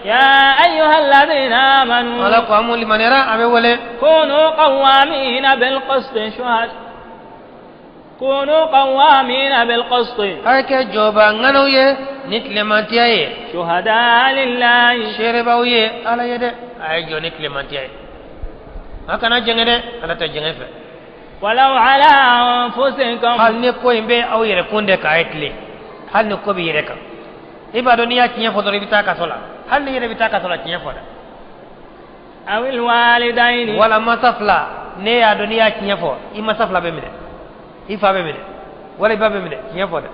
يا أيها الذين آمنوا Ala ko aw minnu limaniyara, a bɛ wele. كونوا قوامين بالقسط شهد كونوا قوامين بالقسط A ye kɛ jɔba ŋanaw ye ni tilemantiya ye. شهداء لله. Seerebaw ye Ala ye dɛ. A ye jɔ ni tilemantiya ye, a kana jɛngɛ dɛ, Ala tɛ jɛngɛ fɛ. ولو على أنفسكم. Hali ni ko in bɛ aw yɛrɛ kun de kan, a ye tilen. Hali ni ko b'i yɛrɛ kan, i b'a dɔn n'i y'a tiɲɛ fɔ dɔrɔn, i bɛ taa kaso la. Hali ni yɛrɛ bɛ taa kaso la, tiɲɛ fɔ dɛ. أو الوالدين. Wala masa fila, ne y'a dɔn n'i y'a tiɲɛ fɔ, i masa fila bɛ minɛ, i fa bɛ minɛ wala i ba bɛ minɛ, tiɲɛ fɔ dɛ.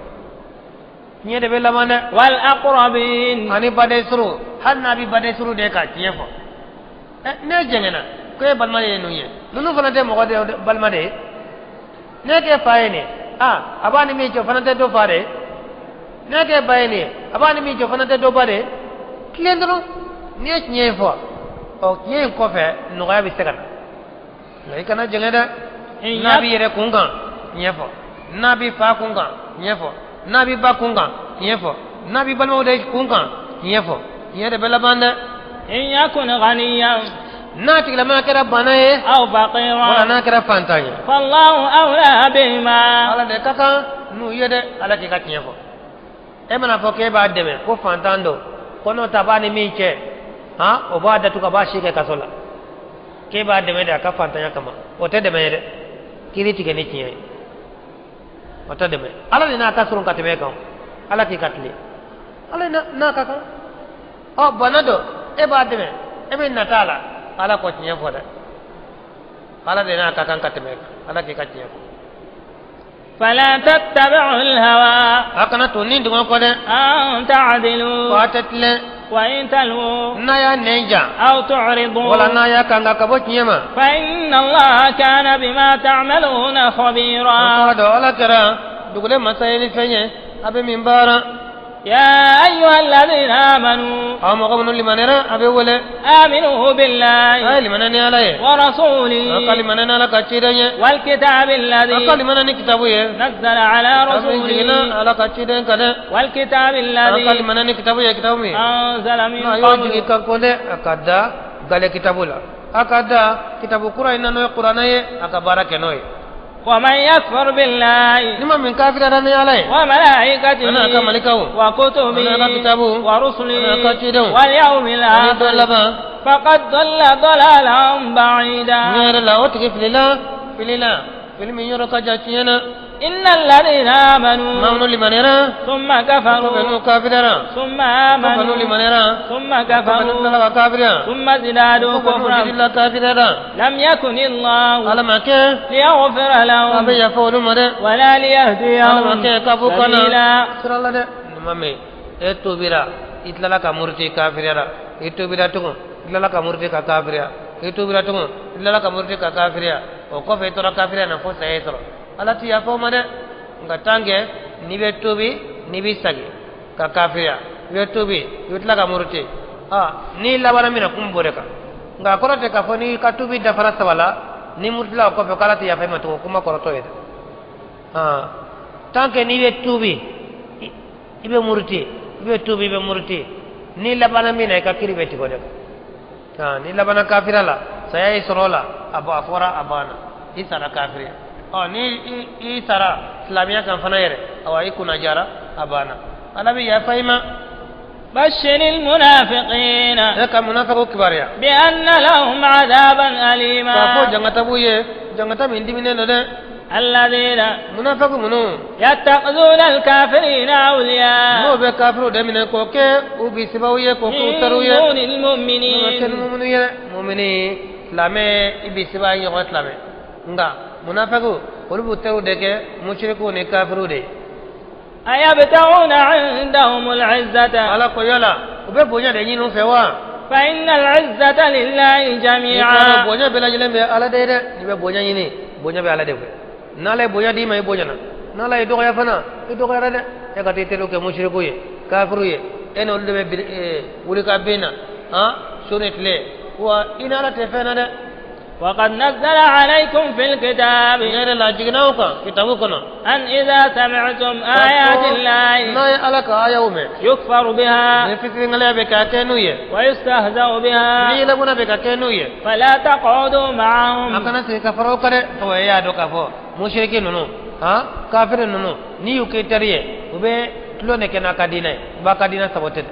Tiɲɛ de bɛ laban dɛ. والأقربين. Ani baden suru, hali n'a bɛ baden suru de ka tiɲɛ fɔ. Ɛ, ne jɛngɛnna ko e balima de ye ninnu ye, ninnu fana tɛ mɔgɔ de balima de ye. Ne kɛ fa ye nin ye, a a b'a ni min cɛ, o fana tɛ dɔ fa de ye. Ne kɛ ba ye nin ye, a b'a ni min cɛ, o fana tɛ dɔ ba de ye. Tilen dɔrɔn. N'i ye tiɲɛ in fɔ, ɔ, tiɲɛ in kɔfɛ nɔgɔya bɛ se ka na, nka i kana jɛngɛ dɛ. إن N'a b'i yɛrɛ kun kan, tiɲɛ fɔ. N'a b'i fa kun kan, tiɲɛ fɔ. N'a b'i ba kun kan, tiɲɛ fɔ. N'a b'i balimaw de kun kan, tiɲɛ fɔ. Tiɲɛ de bɛ laban dɛ. إن يكن غنيا N'a tigilama kɛra bana ye أو wala فقيرا n'a kɛra fantan ye, فالله أولى بهما. Ala de ka kan n'u ye dɛ. Ala k'i ka tiɲɛ fɔ. E mana fɔ k'e b'a dɛmɛ ko fantan don, ko n'o ta b'a ni min cɛ, han, o b'a datugu, a b'a si kɛ kaso la, k'e b'a dɛmɛ de a ka fantanya kama, o tɛ dɛmɛ ye dɛ. Kiiri tigɛ ni tiɲɛ ye, o tɛ dɛmɛ. Ala de n'a ka surun ka tɛmɛ e kan. Ala k'i ka tilen, Ala n'a ka kan. Ɔ, bana don, e b'a dɛmɛ, e bɛ nata a la, Ala ko tiɲɛ fɔ dɛ. Ala de n'a ka kan ka tɛmɛ e kan. Ala k'i ka tiɲɛ fɔ. فلا تتبعوا الهوى A kana to ni dungɔ kɔ dɛ. أن Ko تعدلوا. a tɛ tilen. وإن تلووا N'a y'a nɛn jan أو تعرضوا wala n'a y'a kanga ka bɔ tiɲɛ ma, فإن الله كان بما تعملون o خبيرا. k'a dɔn Ala kɛra dugulen masa ye ni fɛn ye a bɛ min baara. يا أيها الذين آمنوا Aw mɔgɔ minnu limanɛra, a bɛ wele. آمنوا A بالله ye limana ni Ala ye. A ka ورسوله limana ni Ala ka ciden ye. والكتاب A ka الذي limana ni kitabu ye نزل على a min jiginna رسوله Ala ka ciden kan dɛ. والكتاب A ka الذي limana ni kitabu ye, kitabu min أنزل من n'a y'o jigin قبل ka ko dɛ, a ka da gale kitabu la, a ka da kitabu kura in na, n'o ye Kuranɛ ye, a ka baara kɛ n'o ye. ومن يكفر بالله Ni ma min kafirara ni Ala ye وملائكته ani a ka malikaw وكتبه ani a ka kitabu ورسله ani a ka cidenw واليوم ani don الآخر laban, فقد ضل ضلالا بعيدا. Tiɲɛ yɛrɛ la, o tigi filila, filila fili min yɔrɔ ka jan tiɲɛ na. إن الذين Maa آمنوا minnu limaniyara ثم kɔfɛ كفروا n'u kafirara ثم kɔfɛ n'u آمنوا limaniyara ثم kɔfɛ n'u كفروا tilala ka kafiriya ثم ازدادوا kɔfɛ n'u كفرا jidila kafiriyara, لم يكن الله Ala ma kɛ ليغفر k'a bɛ لهم yafa olu ma dɛ. ولا Ala ma ليهديهم kɛ k'a fɔ kana سبيلا. sira la dɛ. Nin ma mɛn, e tobira, i tilala ka muruti, kafiriyara. I tobira tugun, i tilala ka muruti ka kafiriya. I tobira tugun, i tilala ka muruti ka kafiriya. O kɔfɛ i tora kafiriya na fo saya y'i sɔrɔ, Ala ti yafa o ma dɛ. Nka tant que n'i bɛ tobi, n'i bɛ sagi ka kafiriya, i bɛ tobi, i bɛ tila ka muruti, ah, n'i labanna min na, kun b'o de kan. Nka a kɔrɔ tɛ k'a fɔ n'i ka tubi dafara saba la, ni murutila o kɔfɛ, k'Ala ti yafa i ma tugun. Kuma kɔrɔ t'o ye dɛ. Ah, tant que n'i bɛ tubi, i bɛ muruti, i bɛ tubi, i bɛ muruti, n'i labanna min na, i ka kiri bɛ tigɛ o de kan. Ah, n'i labanna kafira la, saya y'i sɔrɔ o la, a bɔ a fɔra, a banna, i sara kafiriya. Ɔ, ni i sara silamɛya kan fana yɛrɛ, awa, i kunna jara, a banna, Ala bɛ yafa i ma. بشر المنافقين E ka munafiqu kibaruya بأن لهم عذابا k'a fɔ أليما. jangata b'u ye, jangata min diminen don dɛ. الذين Munafiqu minnu يتخذون الكافرين n'o أولياء bɛ kafiriw de minɛ k'o kɛ u bisibaw ye, k'o kɛ u من teriw ye دون n'o ma kɛ ni المؤمنين. muminu ye dɛ. Mumini silamɛ, i bisiba i ɲɔgɔn silamɛ, nka munafiqu, olu b'u teriw de kɛ musirikiw ni kafiriw de ye. أيبتغون عندهم العزة Ala ko yala u bɛ bonya de ɲini u fɛ wa? فإن العزة لله I k'a dɔn جميعا. bonya bɛɛ lajɛlen bɛ Ala de ye dɛ. N'i bɛ bonya ɲini, bonya bɛ Ala de fɛ. N'Ala ye bonya d'i ma, i bonyana. N'Ala ye dɔgɔya fana, i dɔgɔyara dɛ. E ka t'i teriw kɛ musiriku ye, kafiriw ye, e n'olu de bɛ wuli ka bin na, han, su ni tile wa, i ni Ala tɛ fɛn na dɛ. وقد نزل عليكم في الكتاب tiɲɛ yɛrɛ la a jiginna aw kan kitabu kɔnɔ أن إذا سمعتم آيات الله n'a ye ala ka ayaw mɛn يكفر بها ni fitiriŋalaya bɛ ka kɛ n'u ye ويستهزأ ni بها yɛlɛbɔnna bɛ ka kɛ n'u ye فلا تقعدوا a معهم kana sigi ka fara o kan dɛ sabu e y'a dɔn k'a fɔ musiriki ninnu han kafiri ninnu n'i y'u kɛ teri ye u bɛ tulon de kɛ n'a ka diinɛ ye u b'a ka diinɛ sabote de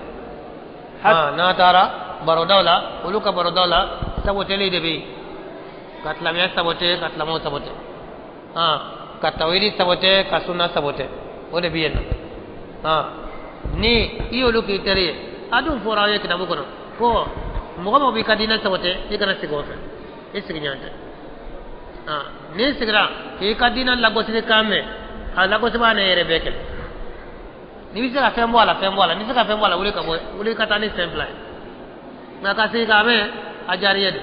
han n'a taara barodaw la olu ka barodaw la saboteli de bɛ yen ka silamɛya sabote ka silamɛw sabote han ka tawhidi sabote ka sunna sabote o de bɛ yen nɔ han ni i y'olu k'i teri ye a dun fɔra aw ye kitabu kɔnɔ ko mɔgɔ mɔgɔ b'i ka diinɛ sabote i kana sigi o fɛ i sigiɲɔgɔn tɛ han n'i sigira k'i ka diinɛ lagosili kan mɛn a lagosibaa n'e yɛrɛ bɛɛ kɛlɛ n'i bɛ se ka fɛn bɔ a la fɛn bɔ a la n'i tɛ se ka fɛn bɔ a la wuli ka bɔ wuli ka taa ni sen fila ye nka ka sigi k'a mɛn a diyara i ye de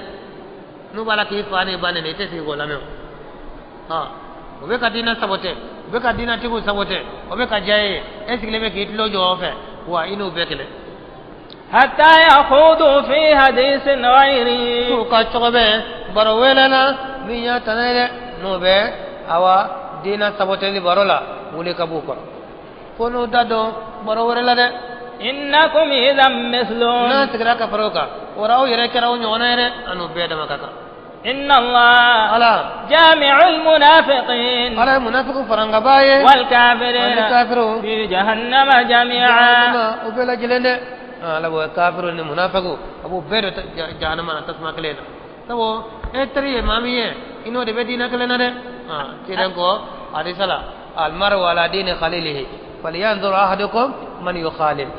n'u b'a la k'i fa n'i ba nɛni i tɛ sigi k'o lamɛn o han u bɛ ka diinɛ sabote u bɛ ka diinɛtigiw sabote o bɛ ka diya e ye e sigilen bɛ k'i tulo jɔ o fɛ wa i n'u bɛɛ kɛlɛ حتى يخوضوا في حديث غيره k'u ka cogo bɛ baro wele na min y'a tana ye dɛ n'o bɛ awa diinɛ saboteli baro la wuli ka b'u kɔrɔ fo n'u da don baro wɛrɛ la dɛ إنكم إذا مثلهم n'a sigira ka fara o kan o aw yɛrɛ kɛra aw ɲɔgɔnna ye dɛ an n'u bɛɛ dama ka kan إن الله ala جامع المنافقين ala ye munafiku farangaba ye والكافرين ani kafiru في جهنم جميعا jahannama o bɛɛ lajɛlen dɛ ala b'o kafiru ni munafiku a b'o bɛɛ don jahannama na tasuma kelen na sabu e teri ye maa min ye i n'o de bɛ diinɛ kelen na dɛ ciden ko hadisa la almaru ala diini khalilihi falyanzur ahadukum man yukhalil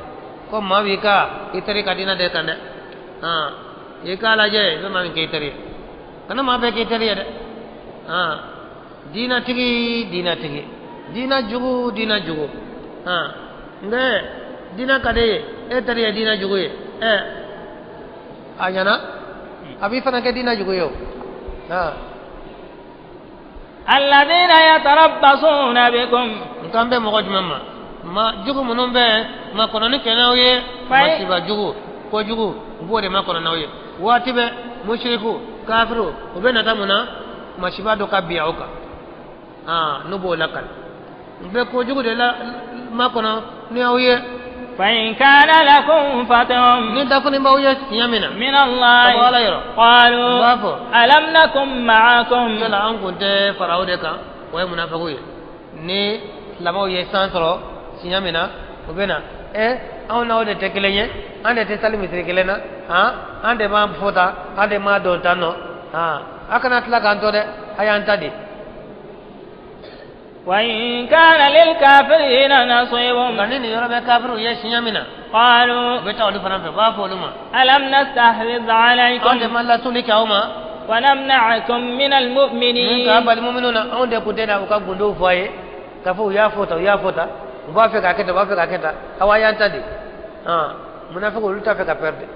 ko maa b'i ka i teri ka diinɛ de kan dɛ i k'a lajɛ i bɛ maa min kɛ i teri ye kana maa bɛɛ k'i teri ye dɛ diinɛtigi diinɛtigi diinɛ jugu diinɛ jugu nka diinɛ ka di e ye e teri ye diinɛ jugu ye ɛ a ɲɛna a b'i fana kɛ diinɛ jugu ye o الذين يتربصون بكم n kan bɛ mɔgɔ jumɛn ma ma jugu minnu bɛ makɔnɔni kɛ n'aw ye masiba jugu kojugu u b'o de makɔnɔ n'aw ye waati bɛɛ musiriku kafiru u bɛ nata mun na masiba dɔ ka bin aw kan n'u b'o lakali u bɛ kojugu de la makɔnɔ ni aw ye فإن كان لكم فتح ni dafuni b'aw ye siɲɛ min na من الله ka bɔ ala yɔrɔ قالوا u b'a fɔ ألم نكن معكم yala an kun tɛ fara aw de kan o ye munafigiw ye ni silamɛw ye san sɔrɔ siɲɛ min na u bɛ na ɛ anw n'aw de tɛ kelen ye an de tɛ sali misiri kelen na han an de m'a fɔ tan an de m'a dɔn tan nɔ han a kana tila k'an to dɛ a y'an ta di وإن كان للكافرين نصيب nka ni nin yɔrɔ bɛ kafiriw ye siɲɛ min na u قالوا bɛ taa olu fana fɛ u b'a fɔ olu ma ألم نستحوذ anw de عليكم ma lasuli kɛ aw ma ونمنعكم من min k'a المؤمنين bali muminu na anw de kun tɛ na u ka gundow fɔ a ye k'a fɔ u y'a fɔ tan u y'a fɔ tan u b'a fɛ k'a kɛ tan u b'a fɛ k'a kɛ tan awa y'an ta di munafiki olu t'a fɛ ka pɛrɛn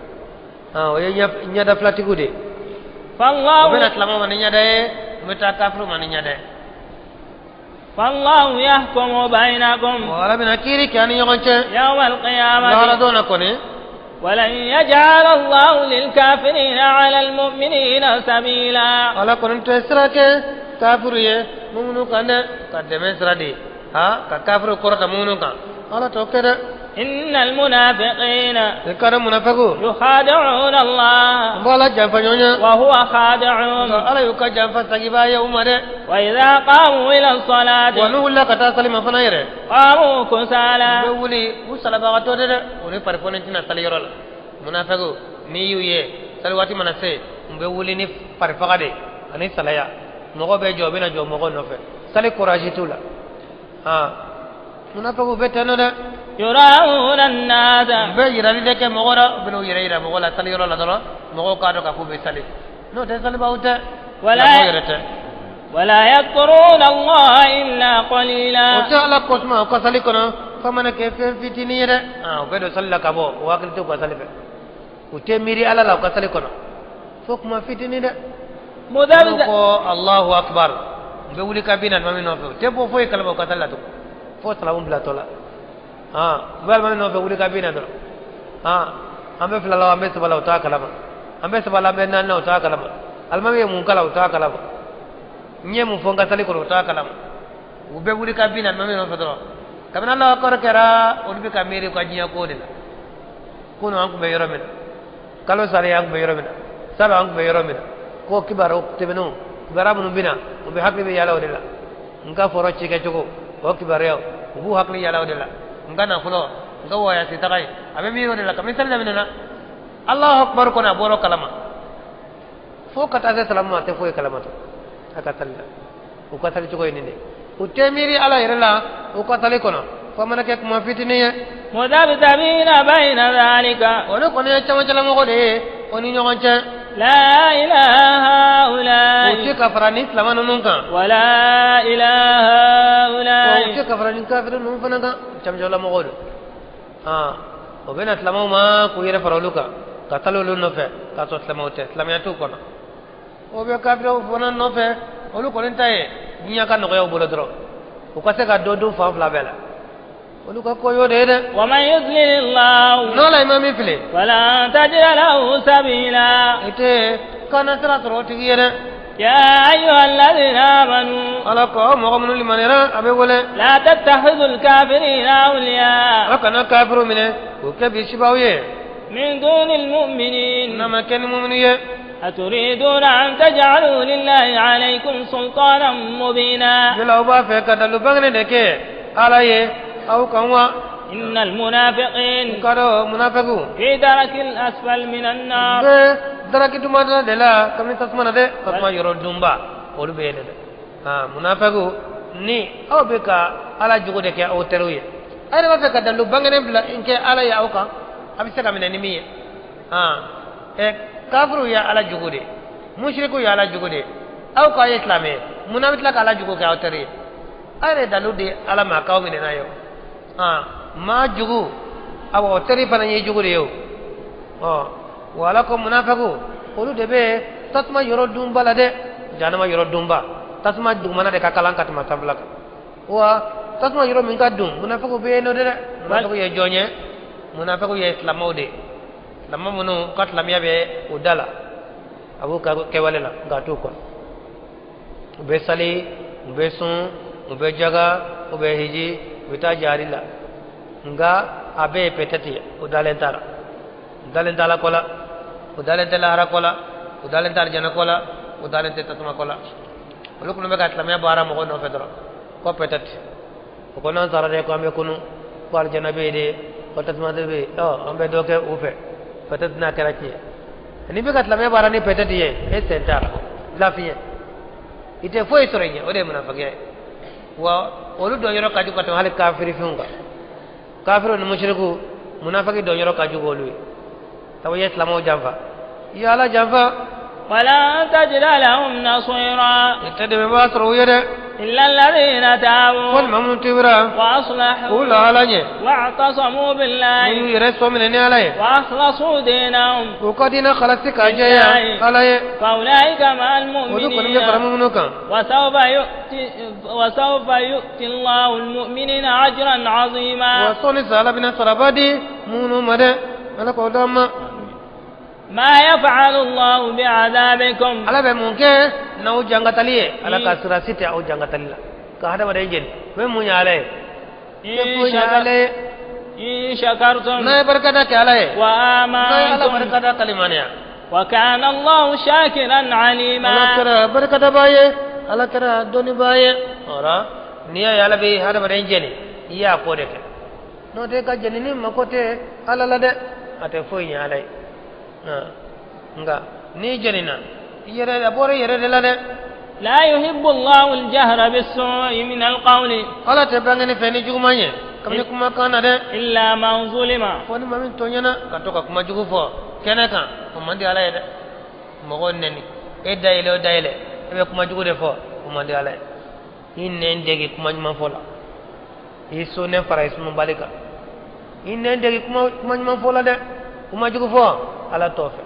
o ye ɲɛda filatigiw de ye u فالله bɛ na silamɛw ma ni ɲɛda ye u bɛ taa kafiriw ma ni ɲɛda ye فالله يحكم بينكم wa ala bɛna kiiri kɛ an ni ɲɔgɔn cɛ يوم lahara القيامة don na kɔni ولن يجعل الله للكافرين على المؤمنين سبيلا ala kɔni tɛ sira kɛ kafiru ye muminu kan dɛ ka dɛmɛ sira di ha ka kafiru kɔrɔta muminu kan ala t'o kɛ dɛ إن المنافقين i ka dɔn munafikiw يخادعون الله n b'ala janfa ɲɔgɔn ye وهو خادعهم nka ala y'u ka janfa sagibaa ye u ma dɛ وإذا قاموا إلى wa الصلاة n'u wulila ka taa sali ma fana yɛrɛ قاموا u bɛ كسالى wuli u salabagatɔ de dɛ u ni farifoni tɛna sali yɔrɔ la munafikiw n'i y'u ye sali waati mana se u bɛ wuli ni farifaga de ani salaya mɔgɔ bɛ jɔ u bɛna jɔ mɔgɔw nɔfɛ sali courage t'u la munafikiw bɛ ten nɔ dɛ يراءون الناس u bɛ yirali de kɛ mɔgɔ la u bɛna u yɛrɛ yira mɔgɔ la sali yɔrɔ la dɔrɔn mɔgɔw k'a dɔn k'a fɔ u bɛ sali n'o tɛ salibaaw tɛ ولا silamɛw yɛrɛ tɛ ولا يذكرون الله إلا o قليلا tɛ ala ko suma u ka sali kɔnɔ f'a mana kɛ fɛn fitinin ye dɛ u bɛ don sali la ka bɔ u hakili tɛ u ka sali fɛ u tɛ miiri ala la u ka sali kɔnɔ fo kuma fitinin dɛ n'u مذبذب ko alahu akibar u bɛ wuli ka bin na alimami nɔfɛ u tɛ bɔ foyi kalama u ka sali la tugun fo salamu bilatɔ la u bɛ alimami nɔfɛ wuli ka bin na dɔrɔn an bɛ fila la an bɛ saba la u t'a kalama an bɛ saba la an bɛ naani na u t'a kalama Alimami ye mun kalan, u t'a kalama. N ye mun fɔ n ka sali kɔnɔ, u t'a kalama. U bɛ wuli ka bin alimami nɔfɛ dɔrɔn. Kabini Alahu akibaru kɛra, olu bɛ ka miiri u ka diɲɛ ko de la. Kunun an tun bɛ yɔrɔ min na, kalo salen an tun bɛ yɔrɔ min na, salon an tun bɛ yɔrɔ min na, ko kibaru tɛmɛnenw, kibaruya minnu bɛ na, u bɛ hakili bɛ yaala o de la. N ka foro cikɛcogo, o kibaruyaw, u b'u hakili yaala o de la. N ka nafolo, n ka wayasi taga ye, a bɛ miiri o de la. Kabini sali daminɛna, Alahu akibaru kɔnɔ, a bɔra o kalama fo ka taa se salamu ma, a tɛ foyi kalama to a ka sali la. U ka sali cogo ye nin de ye. U tɛ miiri Ala yɛrɛ la u ka sali kɔnɔ, fo a mana kɛ kuma fitinin ye. مذبذبين بين ذلك. Olu kɔni ye cɛmancɛlamɔgɔ de ye o ni ɲɔgɔn cɛ. لا إلى هؤلاء. O tɛ ka fara ni silama ninnu kan. ولا إلى O هؤلاء. tɛ ka fara ni kafiri ninnu fana kan. Cɛmancɛlamɔgɔw don. O bɛ na silamaw ma k'u yɛrɛ fara olu kan ka sali olu nɔfɛ, k'a sɔrɔ silamaw tɛ, silamɛya t'u kɔnɔ. O bɛ kafiriw fana nɔfɛ, olu kɔni ta ye diɲɛ ka nɔgɔya u bolo dɔrɔn, u ka se ka dɔ dun fan fila bɛɛ la. Olu ka ko y'o de ye dɛ. ومن يضلل الله N'Ala ye maa min fili, فلن تجد له سبيلا. I tɛ kana sira sɔrɔ o tigi ye dɛ. يا أيها الذين آمنوا. Ala ko aw mɔgɔ minnu limaniyara, a bɛ wele. لا تتخذوا الكافرين أولياء. Aw kana kafiriw minɛ k'o kɛ bisibaw ye. من دون المؤمنين. N'a ma kɛ ni muminu ye. أتريدون أن تجعلوا لله عليكم سلطانا مبينا. Yala aw b'a fɛ ka dalu bangenen de kɛ Ala ye aw kan wa? إن المنافقين Ka dɔn munafigiw في درك الأسفل من النار. bɛɛ daraki duma de la kabini tasuma na dɛ, tasuma yɔrɔ dunba, olu bɛ yen dɛ. Munafigiw, ni aw bɛ ka Ala jugu de kɛ aw teriw ye, aw yɛrɛ b'a fɛ ka dalu bangenen bila n kɛ Ala ye aw kan, a bɛ se ka minɛ ni min ye. Ɛ, kafiriw ye Ala jugu de ye, musirikiw ye Ala jugu de ye, aw k'aw ye silamɛ ye, mun na bɛ tila ka Ala jugu kɛ aw teri ye? Aw yɛrɛ dalu di Ala ma k'aw minɛ n'a ye o. Maa jugu, awa, o teri fana ye jugu de ye o. Ɔ, wa Ala ko munafigiw, olu de bɛ tasuma yɔrɔ dunba la dɛ, jahanama yɔrɔ dunba. Tasuma dugumana de ka kalan ka tɛmɛ sanfɛla kan. Wa tasuma yɔrɔ min ka dun, munafigiw bɛ yen nɔ dɛ. Munafigiw ye jɔn ye? Munafigiw ye silamɛw de ye, silamɛ minnu ka silamɛya bɛ u da la, a b'u ka kɛwale la, nka a t'u kɔnɔ. U bɛ sali, u bɛ sun, u bɛ jaga, u bɛ hiji, u bɛ taa jari la, nka a bɛɛ ye peut-être ye. U dalen t'a la, u dalen t'a la ko la, u dalen tɛ lahara ko la, u dalen tɛ alijana ko la, u dalen tɛ tasuma ko la. Olu kɔni bɛ ka silamɛya baara mɔgɔw nɔfɛ dɔrɔn ko peut-être. O ko n'an sara de, ko an bɛ kunu, ko alijana bɛ yen de, ko tasuma de bɛ yen. Ɔ, an bɛ dɔ kɛ u fɛ, peut-être n'a kɛra tiɲɛ. N'i bɛ ka silamɛya baara ni peut-être ye, e sen t'a la, lafiɲɛ, i tɛ foyi sɔrɔ i ɲɛ. O de ye munafigiya ye. Wa olu dɔn yɔrɔ ka jugu ka tɛmɛ hali kafirifinw kan. Kafiriw ni musiriku, munafiki dɔn yɔrɔ ka jugu olu ye, sabu i ye silamɛw janfa, i ye Ala janfa. ولن تجد لهم نصيرا. I tɛ dɛmɛbaa sɔrɔ u ye dɛ. إلا الذين تابوا Fo ni maa minnu tubira وأصلحوا k'u la Ala ɲɛ, واعتصموا minnu بالله yɛrɛ sɔ minɛ ni Ala ye, وأخلصوا دينهم k'u ka diinɛ halasi k'a jɛya Ala ye, فأولئك مع olu kɔni bɛ fara المؤمنين. minnu kan. وسوف يؤتي الله المؤمنين أجرا عظيما. Wa sɔnni sa, Ala bɛna saraba di minnu ma dɛ, Ala k'o d'an ma. ما يفعل الله بعذابكم. Ala bɛ mun kɛ n'aw jangatali ye? Ala ka sira si tɛ aw jangatali la ka hadamaden jeni. O bɛ mun ɲɛ Ala ye? Tɛ foyi ɲɛ Ala ye. إن شكرتم N'a ye barikada kɛ Ala ye, n'a ye Ala وآمنتم. barikada kalimaniya. وكان الله شاكرا Ala عليما. kɛra barikadabaa ye, Ala kɛra dɔnnibaa ye. Ɔra, n'i y'a ye Ala bɛ hadamaden jeni, i y'a ko de kɛ. N'o tɛ, ka jenini mako tɛ Ala la dɛ, a tɛ foyi ɲɛ Ala ye. Nka n'i jenina i yɛrɛ, a bɔra i yɛrɛ de la dɛ. لا يحب الله الجهر بالسوء من القول Ala tɛ bangeni fɛ ni juguman ye kabini kumakan na dɛ. إلا من ظلم. Fo ni maa min tɔɲɛna. Ka to ka kuma jugu fɔ kɛnɛ kan, o man di Ala ye dɛ. Mɔgɔw nɛni, e dayɛlɛ o dayɛlɛ, e bɛ kuma jugu de fɔ, o man di Ala ye. I nɛn dege kuma ɲuman fɔ la, i so nɛn fara i sunubali kan. I nɛn dege kuma ɲuman fɔ la dɛ. Kuma jugu fɔ, Ala t'o fɛ.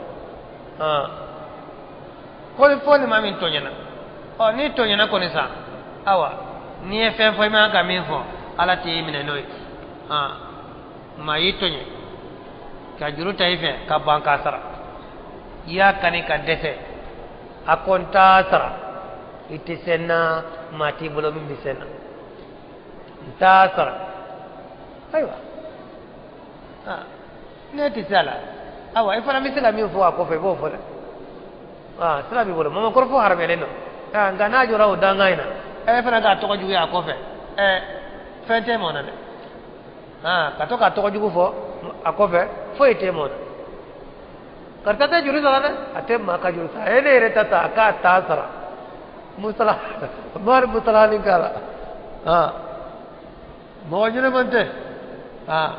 Ko fo ni maa min tɔɲɛna. Ɔ, n'i tɔɲɛna kɔni sa, awa, n'i ye fɛn fɔ i man kan ka min fɔ, Ala t'i minɛ n'o ye. Maa y'i tɔɲɛ ka juru ta i fɛ ka ban k'a sara, i y'a kani ka dɛsɛ. A ko n t'a sara, i tɛ se n na, maa t'i bolo min bɛ se n na, n t'a sara. Ayiwa, aa, ne tɛ se a la. Awa, i fana bɛ se ka min fɔ a kɔfɛ, i b'o fɔ dɛ. Aa, sira b'i bolo, mama kɔrɔfɔ haramuyalen don. Aa, nka n'a jɔra o dankan in na, e fana k'a tɔgɔ juguya a kɔfɛ, ɛ, fɛn tɛ mɔn na dɛ. Aa, ka to k'a tɔgɔ jugu fɔ a kɔfɛ, foyi tɛ mɔn na. Karisa tɛ juru sara dɛ, a tɛ maa ka juru sara, a ye ne yɛrɛ ta ta, a k'a ta sara. Musala mari musalani k'a la. Aa, mɔgɔ ɲɛnɛman tɛ. Aa,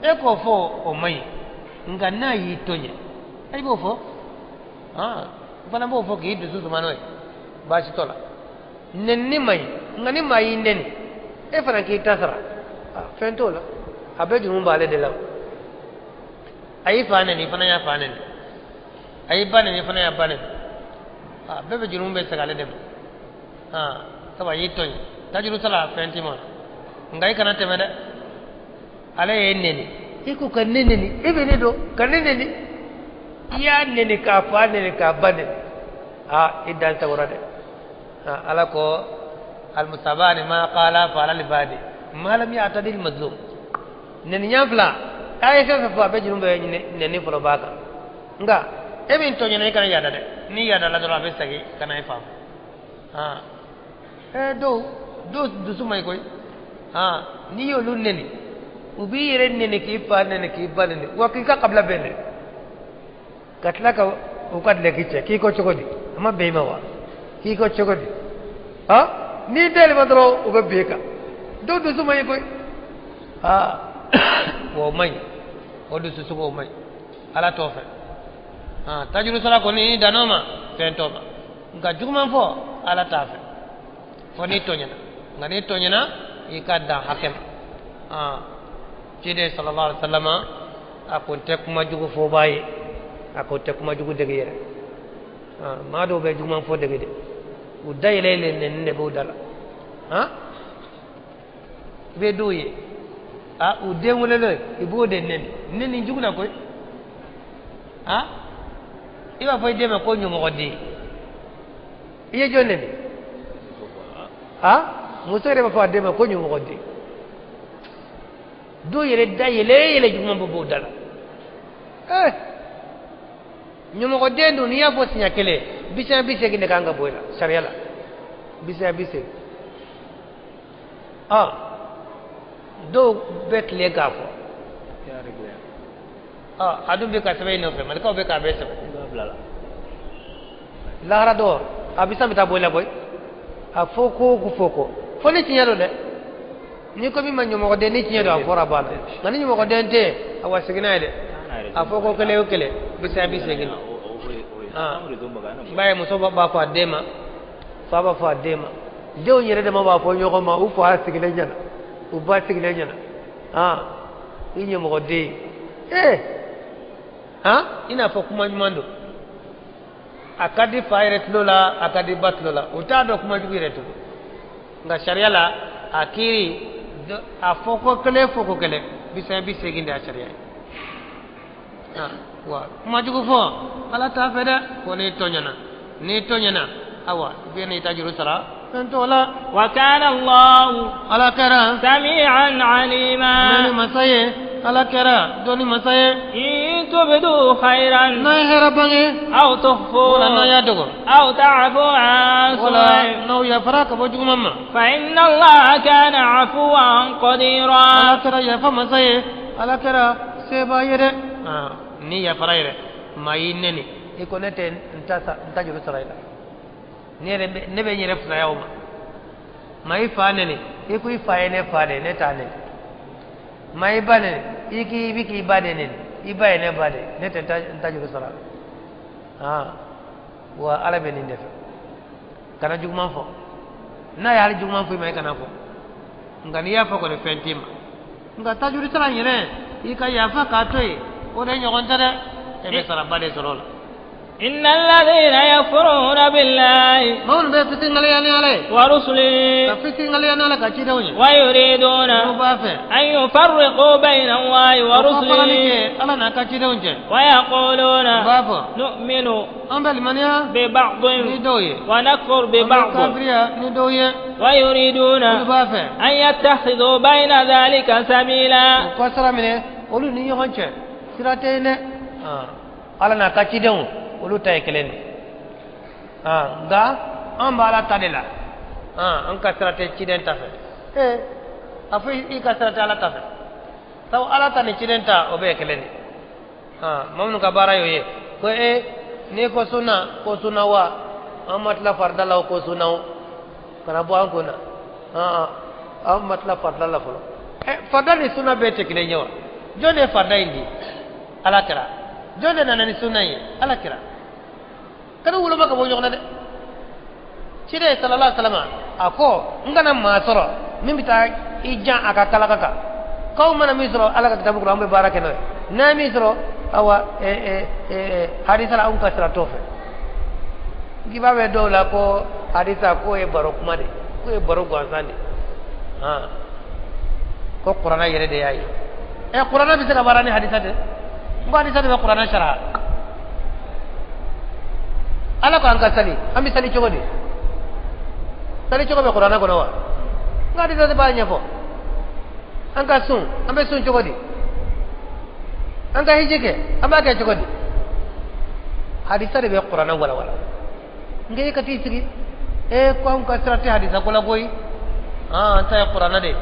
e k'o fɔ o man ɲi, nka n'a y'i tɔɲɛ, i b'o fɔ. Aa, n fana b'o fɔ k'i dusu suma n'o ye, baasi t'o la. Nɛnini man ɲi, nka ni maa y'i nɛni, e fana k'i ta sara, fɛn t'o la, a bɛɛ jurumu b'ale de la. A y'i fa nɛni, i fana y'a fa nɛni, a y'i ba nɛni, i fana y'a ba nɛni, a bɛɛ bɛ jurumu bɛ segin ale de ma. Aa, sabu a y'i tɔɲɛ, tajuru sara fɛn t'i ma, nka i kana tɛmɛ dɛ. Ale ye nɛni, i ko ka ne nɛni, e bɛ ne dɔn ka ne nɛni, i y'a nɛni k'a fa nɛni k'a ba nɛni, aa, i dan sagora dɛ. Aa, ala ko almusabani ma qala fa ala libadi ma lam ya'tadi al-mazlum. Nɛni ɲɛ fila, a ye fɛn fɛn fɔ, a bɛɛ jurumu bɛ nɛni fɔlɔ b'a kan. Nka e min tɔɲɔna, i kana yaada dɛ. N'i yaadala dɔrɔn, a bɛ segin ka na e fa. Aa, ɛ, dɔw dusu man ɲi koyi. Aa, n'i y'olu nɛni, u b'i yɛrɛ nɛni, k'i fa nɛni, k'i ba nɛni, wa k'i ka kabila bɛɛ nɛni, ka tila ka u ka dulɔki cɛ k'i ko cogo di, a ma bɛn i ma wa, k'i ko cogo di. Ha, n'i dayɛlɛma dɔrɔn, u bɛ bin e kan. Dɔw dusu man ɲi koyi. Aa, o man ɲi, o dusu sugu o man ɲi, ala t'o fɛ. Aa, tajuru sara kɔni, i dan'o ma, fɛn t'o ma, nka juguman fɔ, ala t'a fɛ, fo n'i tɔɲɛna. Nka n'i tɔɲɛna, i ka dan hakɛ ma. Aa, ciden sallallahu alaihi wa sallam, a kun tɛ kuma jugu fɔ b'a ye, a kun tɛ kuma jugu dege yɛrɛ. Aa, maa dɔw bɛ juguman fɔ dege dɛ, u da yɛlɛlen nɛni de b'u da la. Han, i bɛ dɔw ye, a u den wololen, i b'o de nɛni, nɛni jugu la koyi. A i b'a fɔ i den ma ko ɲɔmɔgɔden, i ye jɔn nɛni? A muso yɛrɛ b'a fɔ a den ma ko ɲɔmɔgɔden. Dɔw yɛrɛ da yɛlɛ yɛlɛ, juguman bɔ b'o da la. Ɛɛ, ɲɔmɔgɔden dun, n'i y'a fɔ siɲɛ kelen, 80 de kan ka bɔ i la sariya la, 80. Ɔ, dɔw bɛ tile k'a fɔ. Ɔ, a dun bɛ ka sɛbɛn i nɔfɛ, malikaw bɛ k'a bɛɛ sɛbɛn. Lahara dɔ a bɛ san bɛ taa bɔ i la koyi. A fɔ ko ko fɔ ko fo ni tiɲɛ don dɛ. N'i ko min ma ɲɔmɔgɔden, ni tiɲɛ don, a fɔra, a banna. Nka ni ɲɔmɔgɔden tɛ yen, awa, segin n'a ye dɛ. A fɔ ko kelen o kelen, 80. I b'a ye, muso b'a fɔ a den ma, fa b'a fɔ a den ma, denw yɛrɛ dama b'a fɔ ɲɔgɔn ma, u fa sigilen ɲɛna, u ba sigilen ɲɛna: aa, i ɲɛmɔgɔden ee. Han, i n'a fɔ kuma ɲuman don, a ka di fa yɛrɛ tulo la, a ka di ba tulo la, u t'a dɔn kuma jugu yɛrɛ tugun. Nka sariya la, a kiiri, a fɔ ko kelen, fɔ ko kelen, 80 de y'a sariya ye. Wa kuma jugu fɔ, ala t'a fɛ dɛ, fo n'i tɔɲɔna. N'i tɔɲɔna, awa, i bɛ n'i ta juru sara, fɛn t'o la. وكان الله ala kɛra سميعا عليما. Mɛnni masa ye, ala kɛra dɔnni masa ye. إن تبدوا خيرا n'a ye hɛrɛ bange أو تخفوه wala n'a y'a dogo أو تعفوا عن wala سوء n'aw yafara ka bɔ juguman ma, فإن الله كان عفوا قديرا. Ala kɛra yafa masa ye, ala kɛra seba ye dɛ. Ni yafara yɛrɛ, maa y'i nɛni, i ko ne tɛ n ta sa, n ta juru sara i la, ne yɛrɛ bɛ, ne bɛ n yɛrɛ fisaya o ma. Maa i fa nɛni, i ko i fa ye ne fa de, ne t'a nɛni. Maa i ba nɛni, i k'i bɛ k'i ba de nɛni, i ba ye ne ba de, ne tɛ n ta juru sara. Aa, wa ala bɛ nin de fɛ. Kana juguman fɔ. N'a ye hali juguman fɔ i ma, i kana fɔ. Nka n'i y'a fɔ kɔni, fɛn t'i ma. Nka tajuru sara in yɛrɛ, i ka yafa k'a to yen, o de ɲɔgɔn tɛ dɛ. E bɛ saraba de sɔrɔ o la. إن الذين يكفرون بالله maa minnu bɛ fitiriwaleya ni Ala ye ورسله ka fitiriwaleya ni Ala ka cidenw ye ويريدون n'u b'a fɛ أن يفرقوا بين الله u ka farali ورسله kɛ Ala n'a ka cidenw cɛ ويقولون u b'a fɔ نؤمن an bɛ limaniya ببعض ni dɔw ye ونكفر an bɛ ببعض kafiriya ni dɔw ye ويريدون olu b'a fɛ أن يتخذوا بين ذلك سبيلا u ka sira minɛ olu ni ɲɔgɔn cɛ sira tɛ yen dɛ Ala n'a ka cidenw olu ta ye kelen de nka an b'Ala ta de la an ka sira tɛ ciden ta fɛ ee a fɔ i ka sira tɛ Ala ta fɛ sabu Ala ta ni ciden ta o bɛɛ ye kelen de maa minnu ka baara y'o ye ko ee n'i ko sunna ko sunna wa an ma tila farida la o ko sunna o kana bɔ an kun na an ma tila farida la fɔlɔ farida ni sunna bɛɛ tɛ kelen ye wa jɔn de ye farida in di Ala kira jɔn de nana ni sunna ye Ala kira kana woloma ka bɔ ɲɔgɔn na dɛ ciden sallallahu alaihi wasallam a ko n kana maa sɔrɔ min bɛ taa i jan a ka kalaka kan k'aw mana min sɔrɔ Ala ka kitabu kɔnɔ an bɛ baara kɛ n'o ye n'a ye min sɔrɔ awa hadisa la anw ka sira t'o fɛ k'i b'a mɛn dɔw la ko hadisa k'o ye baro kuma de k'o ye baro gansan de ko kuranna yɛrɛ de y'a ye kuranna bɛ se ka baara ni hadisa tɛ n ko hadisa de bɛ kuranna sariya Ala ko an ka sali an bɛ sali cogo di sali cogo bɛ kuranna kɔnɔ wa n ko hadisa de b'a ɲɛfɔ an ka sun an bɛ sun cogo di an ka hiji kɛ an b'a kɛ cogo di hadisa de bɛ kuranna walawala nka e ka t'i sigi ko anw ka sira tɛ hadisa ko la koyi an ta ye kuranna de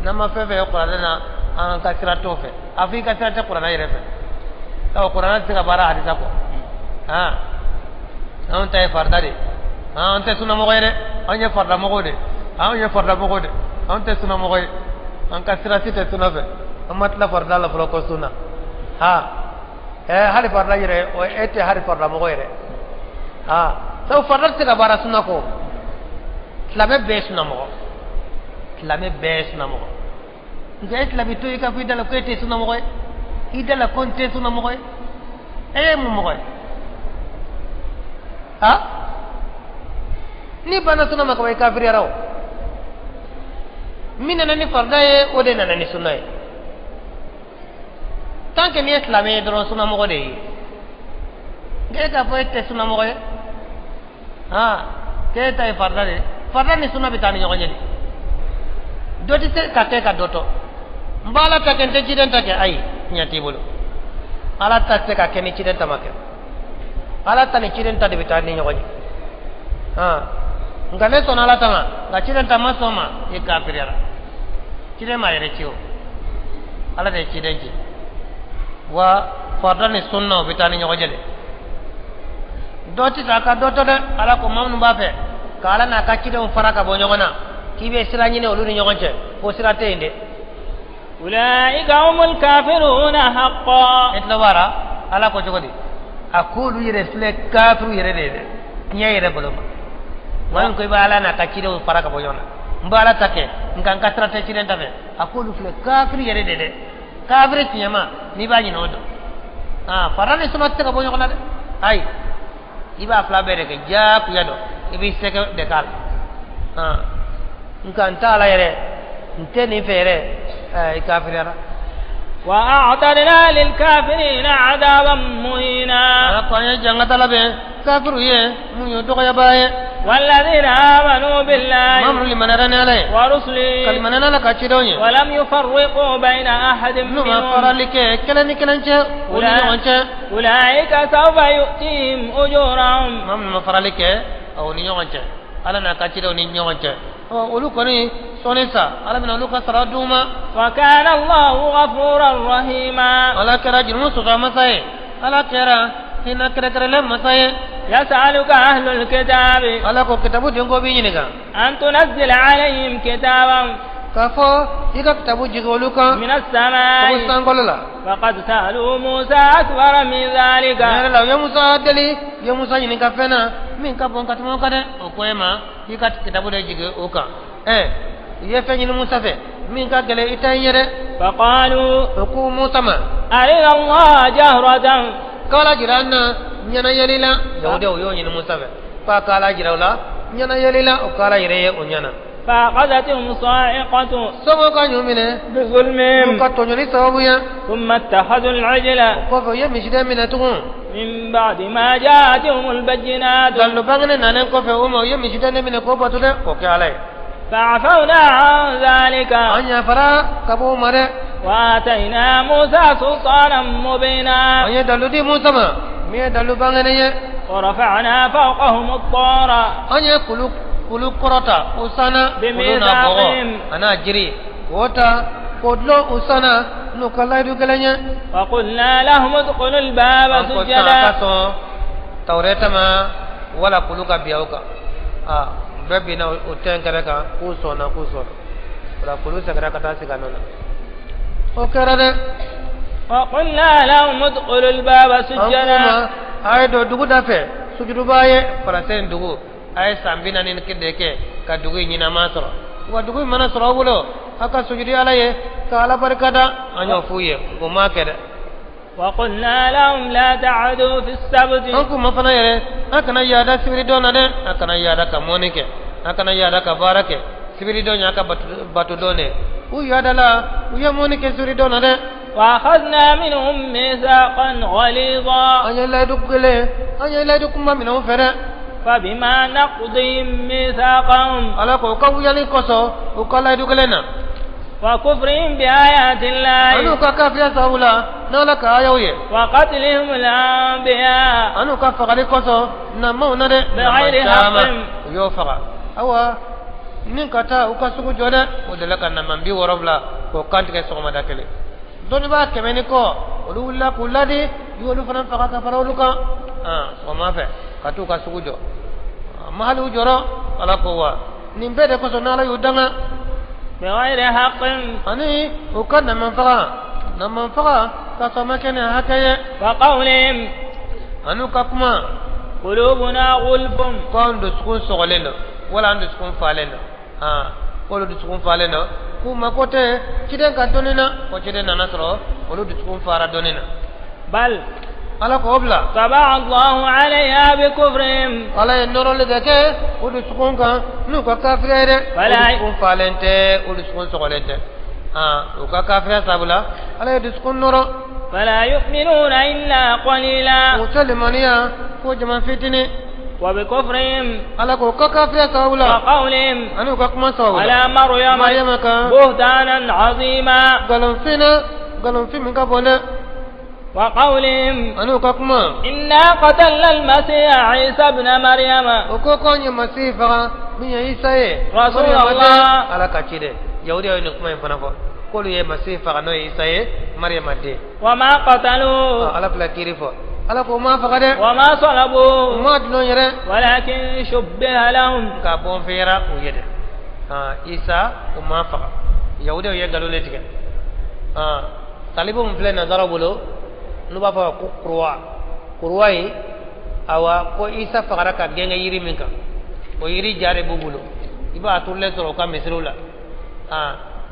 n'an ma fɛn fɛn ye kuranna na an ka sira t'o fɛ a fɔ i ka sira tɛ kuranna yɛrɛ fɛ sabu kuranna tɛ se ka baara hadisa kɔ anw ta ye farida de an tɛ sunnamɔgɔ ye dɛ anw ye faridamɔgɔw de anw ye faridamɔgɔw de anw tɛ sunnamɔgɔ ye an ka sira si tɛ sunna fɛ an ma tila farida la fɔlɔ ko sunna hali farida yɛrɛ e tɛ hali faridamɔgɔ yɛrɛ sabu farida tɛ se ka baara sunna kɔ silamɛ bɛɛ ye sunnamɔgɔ silamɛ bɛɛ ye sunnamɔgɔ nka e tila bɛ to i ka fɔ i da la ko e tɛ sunnamɔgɔ ye i da la ko n tɛ sunnamɔgɔ ye e ye mun mɔgɔ ye n'i banna sunna ma kaban i kafiriyara o min nana ni farida ye o de nana ni sunna ye tant que n'i ye silamɛ ye dɔrɔn sunnamɔgɔ de ye nka e k'a fɔ e tɛ sunnamɔgɔ ye k'e ta ye farida de ye farida ni sunna bɛ taa ni ɲɔgɔn ye de dɔ tɛ se ka kɛ ka dɔ to n b'Ala ta kɛ n tɛ ciden ta kɛ ayi tiɲɛ t'i bolo Ala ta tɛ se ka kɛ ni ciden ta ma kɛ Ala ta ni ciden ta de bɛ taa ni ɲɔgɔn ye nka ne sɔnna Ala ta ma nka ciden ta ma sɔn ma i kafiriyara ciden m'a yɛrɛ ci o Ala de ye ciden ci wa farida ni sunna o bɛ taa ni ɲɔgɔn ye de dɔ tɛ taa ka dɔ to dɛ Ala ko maa minnu b'a fɛ ka Ala n'a ka cidenw fara ka bɔ ɲɔgɔn na k'i bɛ sira ɲini olu ni ɲɔgɔn cɛ ko sira tɛ yen dɛ أولئك هم الكافرون حقا e tulo b'a la Ala ko cogo di a k'olu yɛrɛ filɛ kafiru yɛrɛ de ye dɛ tiɲɛ yɛrɛ bolo ma maa min ko i bɛ Ala n'a ka cidenw fara ka bɔ ɲɔgɔn na n bɛ Ala ta kɛ nka n ka sira tɛ ciden ta fɛ a k'olu filɛ kafiri yɛrɛ de dɛ kafiri tiɲɛma n'i b'a ɲini o dɔn fara ni sunna tɛ se ka bɔ ɲɔgɔn na dɛ ayi i b'a fila bɛɛ de kɛ diyagoya dɔn i b'i sɛgɛ de k'a la nka n t'a la yɛrɛ n tɛ nin fɛ yɛrɛ i kafiriyara وأعتدنا للكافرين عذابا مهينا Ala ko an ye jangata labɛn kafiru ye mun ye dɔgɔyabaa ye والذين آمنوا بالله maa minnu limaniyara ni Ala ye ka ورسله limaniya n'Ala ka cidenw ye ولم يفرقوا بين أحد n'u ma منهم farali kɛ kelen ni kelen cɛ u ni ɲɔgɔn cɛ أولئك سوف يؤتيهم أجورهم maa minnu ma farali kɛ u ni ɲɔgɔn cɛ Ala n'a ka cidenw ni ɲɔgɔn cɛ olu kɔni sɔnni sa Ala bɛna olu ka sara d'u ma وكان الله غفورا رحيما Ala kɛra jurumu sɔsɔ masa ye Ala kɛra hinɛ kɛrɛnkɛrɛnlen masa ye يسألك أهل الكتاب Ala ko kitabu den ko b'i ɲininka أن تنزل عليهم كتابا k'a fɔ i ka kitabu jigin olu kan من ka bɔ السماء sankolo la فقد سألوا موسى أكبر من ذلك tiɲɛ yɛrɛ la u ye Musa deli u ye Musa ɲininka fɛn na min ka bon ka tɛmɛ o kan dɛ o ko e ma i ka kitabu de jigin o kan i ye fɛn ɲini Musa fɛ min ka gɛlɛn i ta in ye dɛ فقالوا o ko Musa ma أرنا الله جهرة k'Ala jira an na ɲɛnayɛli la yahudiyaw y'o ɲini musa fɛ k'a ka ala jira u la ɲɛnayɛli la o k'ala yɛrɛ ye o ɲɛna فأخذتهم الصاعقة sɔngɔ ka ɲɔ minɛ u بظلمهم ka tɔɲɔni sababu ye ثم اتخذوا العجل o kɔfɛ u ye misiden minɛ tugun من بعد ما جاءتهم البينات dalilu bangenen nanen kɔfɛ o ma u ye misiden de minɛ k'o bato dɛ k'o kɛ ala ye فعفونا عن ذلك an yafara ka bɔ o ma dɛ وآتينا موسى سلطانا مبينا an ye dalilu di musa ma min ye dalilu bangenen ye ورفعنا فوقهم الطور an ye kulu kulu kɔrɔta u sanna kulu n'a bɔgɔ a n'a jiri k'o ta k'o dulon u sanna n'u ka layidu kelen ye وقلنا لهم ادخلوا الباب an ko sisan a ka سجدا sɔn tawureta ma wala kulu ka bin aw kan aa bɛɛ binna o tɛn kɛrɛ kan k'u sɔnna k'u sɔnna o la kulu seginna ka taa sigi a nɔ na o kɛra dɛ وقلنا لهم ادخلوا الباب an k'u سجدا ma a ye don dugu da fɛ sujuduba ye falasɛn dugu a ye san 40 de kɛ ka dugu in ɲɛnama sɔrɔ wa dugu in mana sɔrɔ aw bolo aw ka sujudi ala ye ka ala barika da an y'o f'u ye o m'a kɛ dɛ وقلنا لهم لا تعدوا في السبت an k'u ma fana yɛrɛ an kana yaada sibiri don na dɛ an kana yaada ka mɔni kɛ an kana yaada ka baara kɛ sibiri don y'a ka bato don de u yaadala u ye mɔni kɛ sibiri don na dɛ وأخذنا منهم ميثاقا غليظا an ye layidu kelen an ye layidu kunba minɛ u fɛ dɛ فبما نقضهم ميثاقهم ala ko u ka wuyali kosɔn u ka layidu kelen na وكفرهم بآيات an'u الله ka kafiya sababu la n'ala ka ayaw ye وقتلهم الأنبياء an'u ka fagali kosɔn namaw na dɛ nama بغير caman حق u y'o faga awa ni ka taa u ka sugu jɔ dɛ o delila ka naman 70 k'o kantigɛ sɔgɔmada kelen dɔnnibaa 100 ni kɔ olu wulila k'u ladi u y'olu fana faga ka fara olu kan sɔgɔma fɛ ka t'u ka sugu jɔ ma hali u jɔrɔ ala ko wa nin bɛɛ de kosɔn n'ala y'u danga بغير حق ani u ka naman faga ka sɔrɔ ma kɛ ni hakɛ ye وقولهم an'u ka kuma قلوبنا غلف ko an dusukun sɔgɔlen don wala an dusukun falen don k'olu dusukun falen don k'u mako tɛ ciden ka dɔnni na ko ciden nana sɔrɔ olu dusukun fara dɔnni na بل ala k'o bila طبع الله عليها بكفرهم ala ye nɔrɔli de kɛ o dusukun kan n'u ka kafiriya ye dɛ o dusukun falen tɛ o dusukun sɔgɔlen tɛ u ka kafiriya sabu la ala ye dusukun nɔrɔ فلا يؤمنون إلا قليلا u tɛ limaniya ko jama fitinin وبكفرهم ala k'o ka kafiriya sababu la وقولهم ani u ka kuma sababu la على مريم mariyama kan بهتانا عظيما nkalonfin na nkalonfin min ka bon dɛ وقولهم ani u ka kuma إنا قتلنا المسيح عيسى ابن مريم o ko k'anw ye masihi faga min ye isa ye رسول Mariyama den الله ala ka ci dɛ yahudiyaw ye nin kuma in fana fɔ k'olu ye masihi faga n'o ye isa ye mariyama den وما قتلوه ala filɛ kiiri fɔ ala ko u m'a faga dɛ وما u صلبوه m'a dulon yɛrɛ ولكن شبه لهم nka bɔnfɛyara u ye dɛ isa u m'a faga yahudiyaw ye nkalon de tigɛ talibu min filɛ nanzaraw bolo n'u b'a fɔ ko kuruwa kuruwa in awa ko isa fagara ka gɛngɛ yiri min kan o yiri ja de b'u bolo i b'a turulen sɔrɔ u ka misiriw la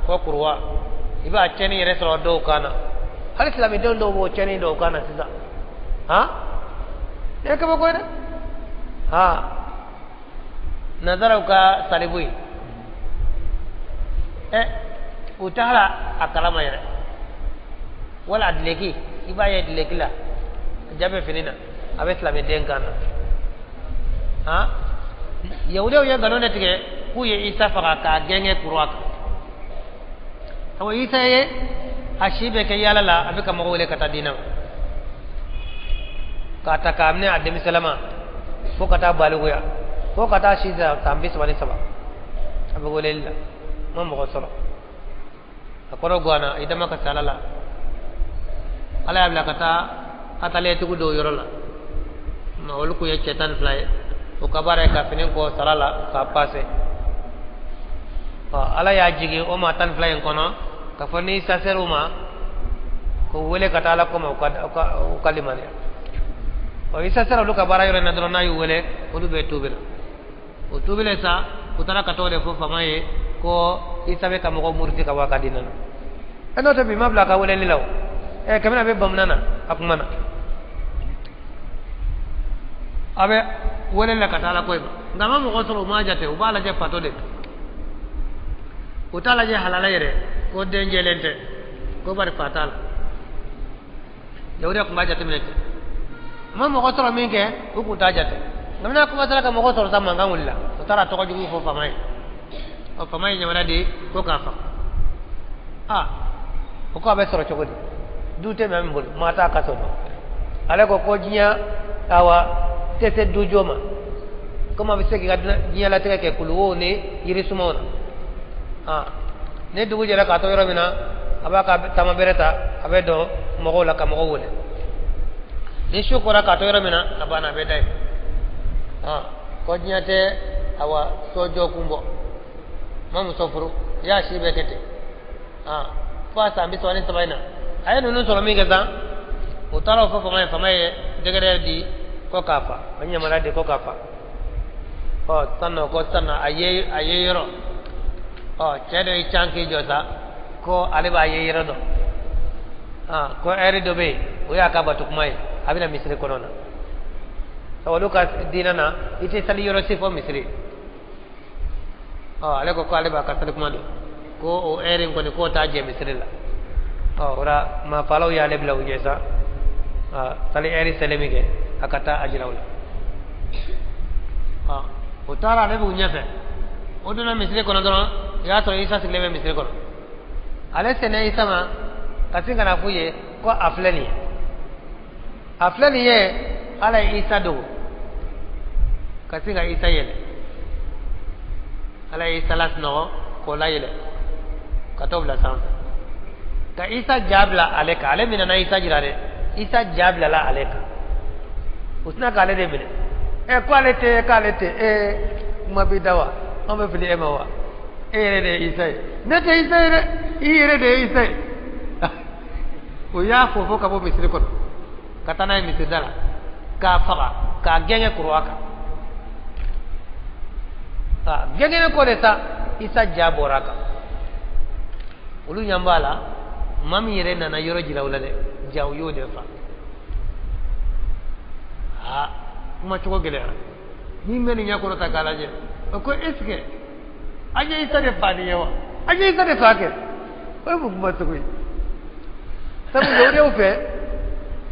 ko kuruwa i b'a cɛnni yɛrɛ sɔrɔ dɔw kan na hali silamɛdenw dɔw b'o cɛnni dɔw kan na sisan nin ye kabako ye dɛ nanzaraw ka salibu ye u taara a kalama yɛrɛ wala a dileki i b'a ye dileki la ja bɛ fini na a bɛ silamɛden kan na yahudiyaw ye nkalon de tigɛ k'u ye isa faga k'a gɛngɛ kuruwa kan awa isa ye a si bɛ kɛ yaala la a bɛ ka mɔgɔw wele ka taa diinɛ ma k'a ta k'a minɛ a denmisɛnlama fo ka taa balikuya fo ka taa si san 33 a bɛ weleli la ma mɔgɔ sɔrɔ a kɔrɔ ganna i dama ka se ala la ala y'a bila ka taa ataliyetigiw dɔw yɔrɔ la ma olu kun ye cɛ 12 ye o ka baara ye ka fini kɔ sara la k'a pase ala y'a jigin o maa 12 in kɔnɔ k'a fɔ n'i saser'u ma k'u wele ka taa ala kɔma u ka limaniya isa sera olu ka baara yɔrɔ in na dɔrɔn n'a y'u wele olu bɛɛ tuubila o tuubilen sa u taara ka t'o de fɔ faama ye ko isa bɛ ka mɔgɔw muruti ka bɔ a ka diinɛ na n'o tɛ bi ma bila a ka weleli la o kabini a bɛ bamuna na a kuma na A bɛ wele la ka taa ala ko in ma, nka a ma mɔgɔ sɔrɔ. U m'a jate, u b'a lajɛ fatɔ de, u t'a lajɛ halala yɛrɛ, ko den jɛlen tɛ, ko bari fa t'a la. Yahudiya tun b'a jateminɛ ten. A ma mɔgɔ sɔrɔ min kɛ, u tun t'a jate. Nka n'a commencera ka mɔgɔ sɔrɔ sa, mankan wulila. U taara tɔgɔ jugu fɔ faama ye. Ɔ, faama ye yamaruya di ko k'a faga. Aa, o ko a bɛ sɔrɔ cogo di? Du tɛ maa min bolo, maa t'a kaso dɔn. Ale ko ko diɲɛ awa tɛ se du jɔ ma, komi a bɛ se k'i ka diɲɛlatigɛ kɛ kuluwow ni yirisumaw na. Aa, ni dugu jɛra k'a to yɔrɔ min na, a b'a ka taama bere ta, a bɛ don mɔgɔw la ka mɔgɔw wele. Ni su kora k'a to yɔrɔ min na, a banna, a bɛ da yen. Aa, ko diɲɛ tɛ awa so jɔ kun bɔ. Ma muso furu, i y'a si bɛɛ kɛ ten. Aa, fo a san 33 in na, a ye ninnu sɔrɔ min kɛ san, u taara o fɔ faama ye. Faama ye décret di ko k'a fa, a ye yamaruya di ko k'a fa. Ɔ, sisan nɔ, ko sisan nɔ a ye yɔrɔ. Ɔ, cɛ dɔ y'i can k'i jɔ sa ko ale b'a ye yɔrɔ dɔn. Aa, ko ɛri dɔ bɛ yen, o y'a ka bato kuma ye, a bɛna misiri kɔnɔ na. Sabu olu ka diinɛ na, i tɛ sali yɔrɔ si fɔ misiri. Ɔ, ale ko ko ale b'a ka sali kuma dɔn, ko o ɛri in kɔni, k'o t'a jɛ misiri la. Ɔ, o la maafalaw y'ale bila u ɲɛ sa. Ɔ, sali ɛri selen min kɛ, a ka taa a jira u la. Ɔ, o taara, ale b'u ɲɛfɛ. O donna misiri kɔnɔ dɔrɔn, o y'a sɔrɔ Isa sigilen bɛ misiri kɔnɔ. Ale sɛnɛ Isa ma ka sin ka na f'u ye ko a filɛ nin ye, a filɛ nin ye. Ala ye Isa dogo ka sin ka Isa yɛlɛ. Ala ye Isa lasunɔgɔ k'o layɛlɛ ka t'o bila sanfɛ, ka Isa ja bila ale kan. Ale minɛna Isa jira dɛ, Isa ja bilala ale kan. U tɛna k'ale de minɛ. Ɛ, ko ale tɛ, k'ale tɛ. Ɛ, kuma b'i da wa? Anw bɛ fili e ma wa? E yɛrɛ de ye Isa ye. Ne tɛ Isa ye dɛ, i yɛrɛ de ye Isa ye. O y'a fɔ fo ka bɔ misiri kɔnɔ ka taa n'a ye misiri da la k'a faga, k'a gɛngɛ kuruwa kan. A gɛngɛnen kɔ de sa, Isa ja bɔra a kan. Olu ɲɛ b'a la, maa min yɛrɛ nana yɔrɔ jira u la dɛ, ja u y'o de fa. Aa, kuma cogo gɛlɛyara. Min bɛ nin ɲɛ kɔrɔ ta k'a lajɛ, o ko est ce que an ye Isa de fa nin ye wa? An ye Isa de fa kɛ. O ye mun kuma sugu ye? Sabu yahudiyaw fɛ,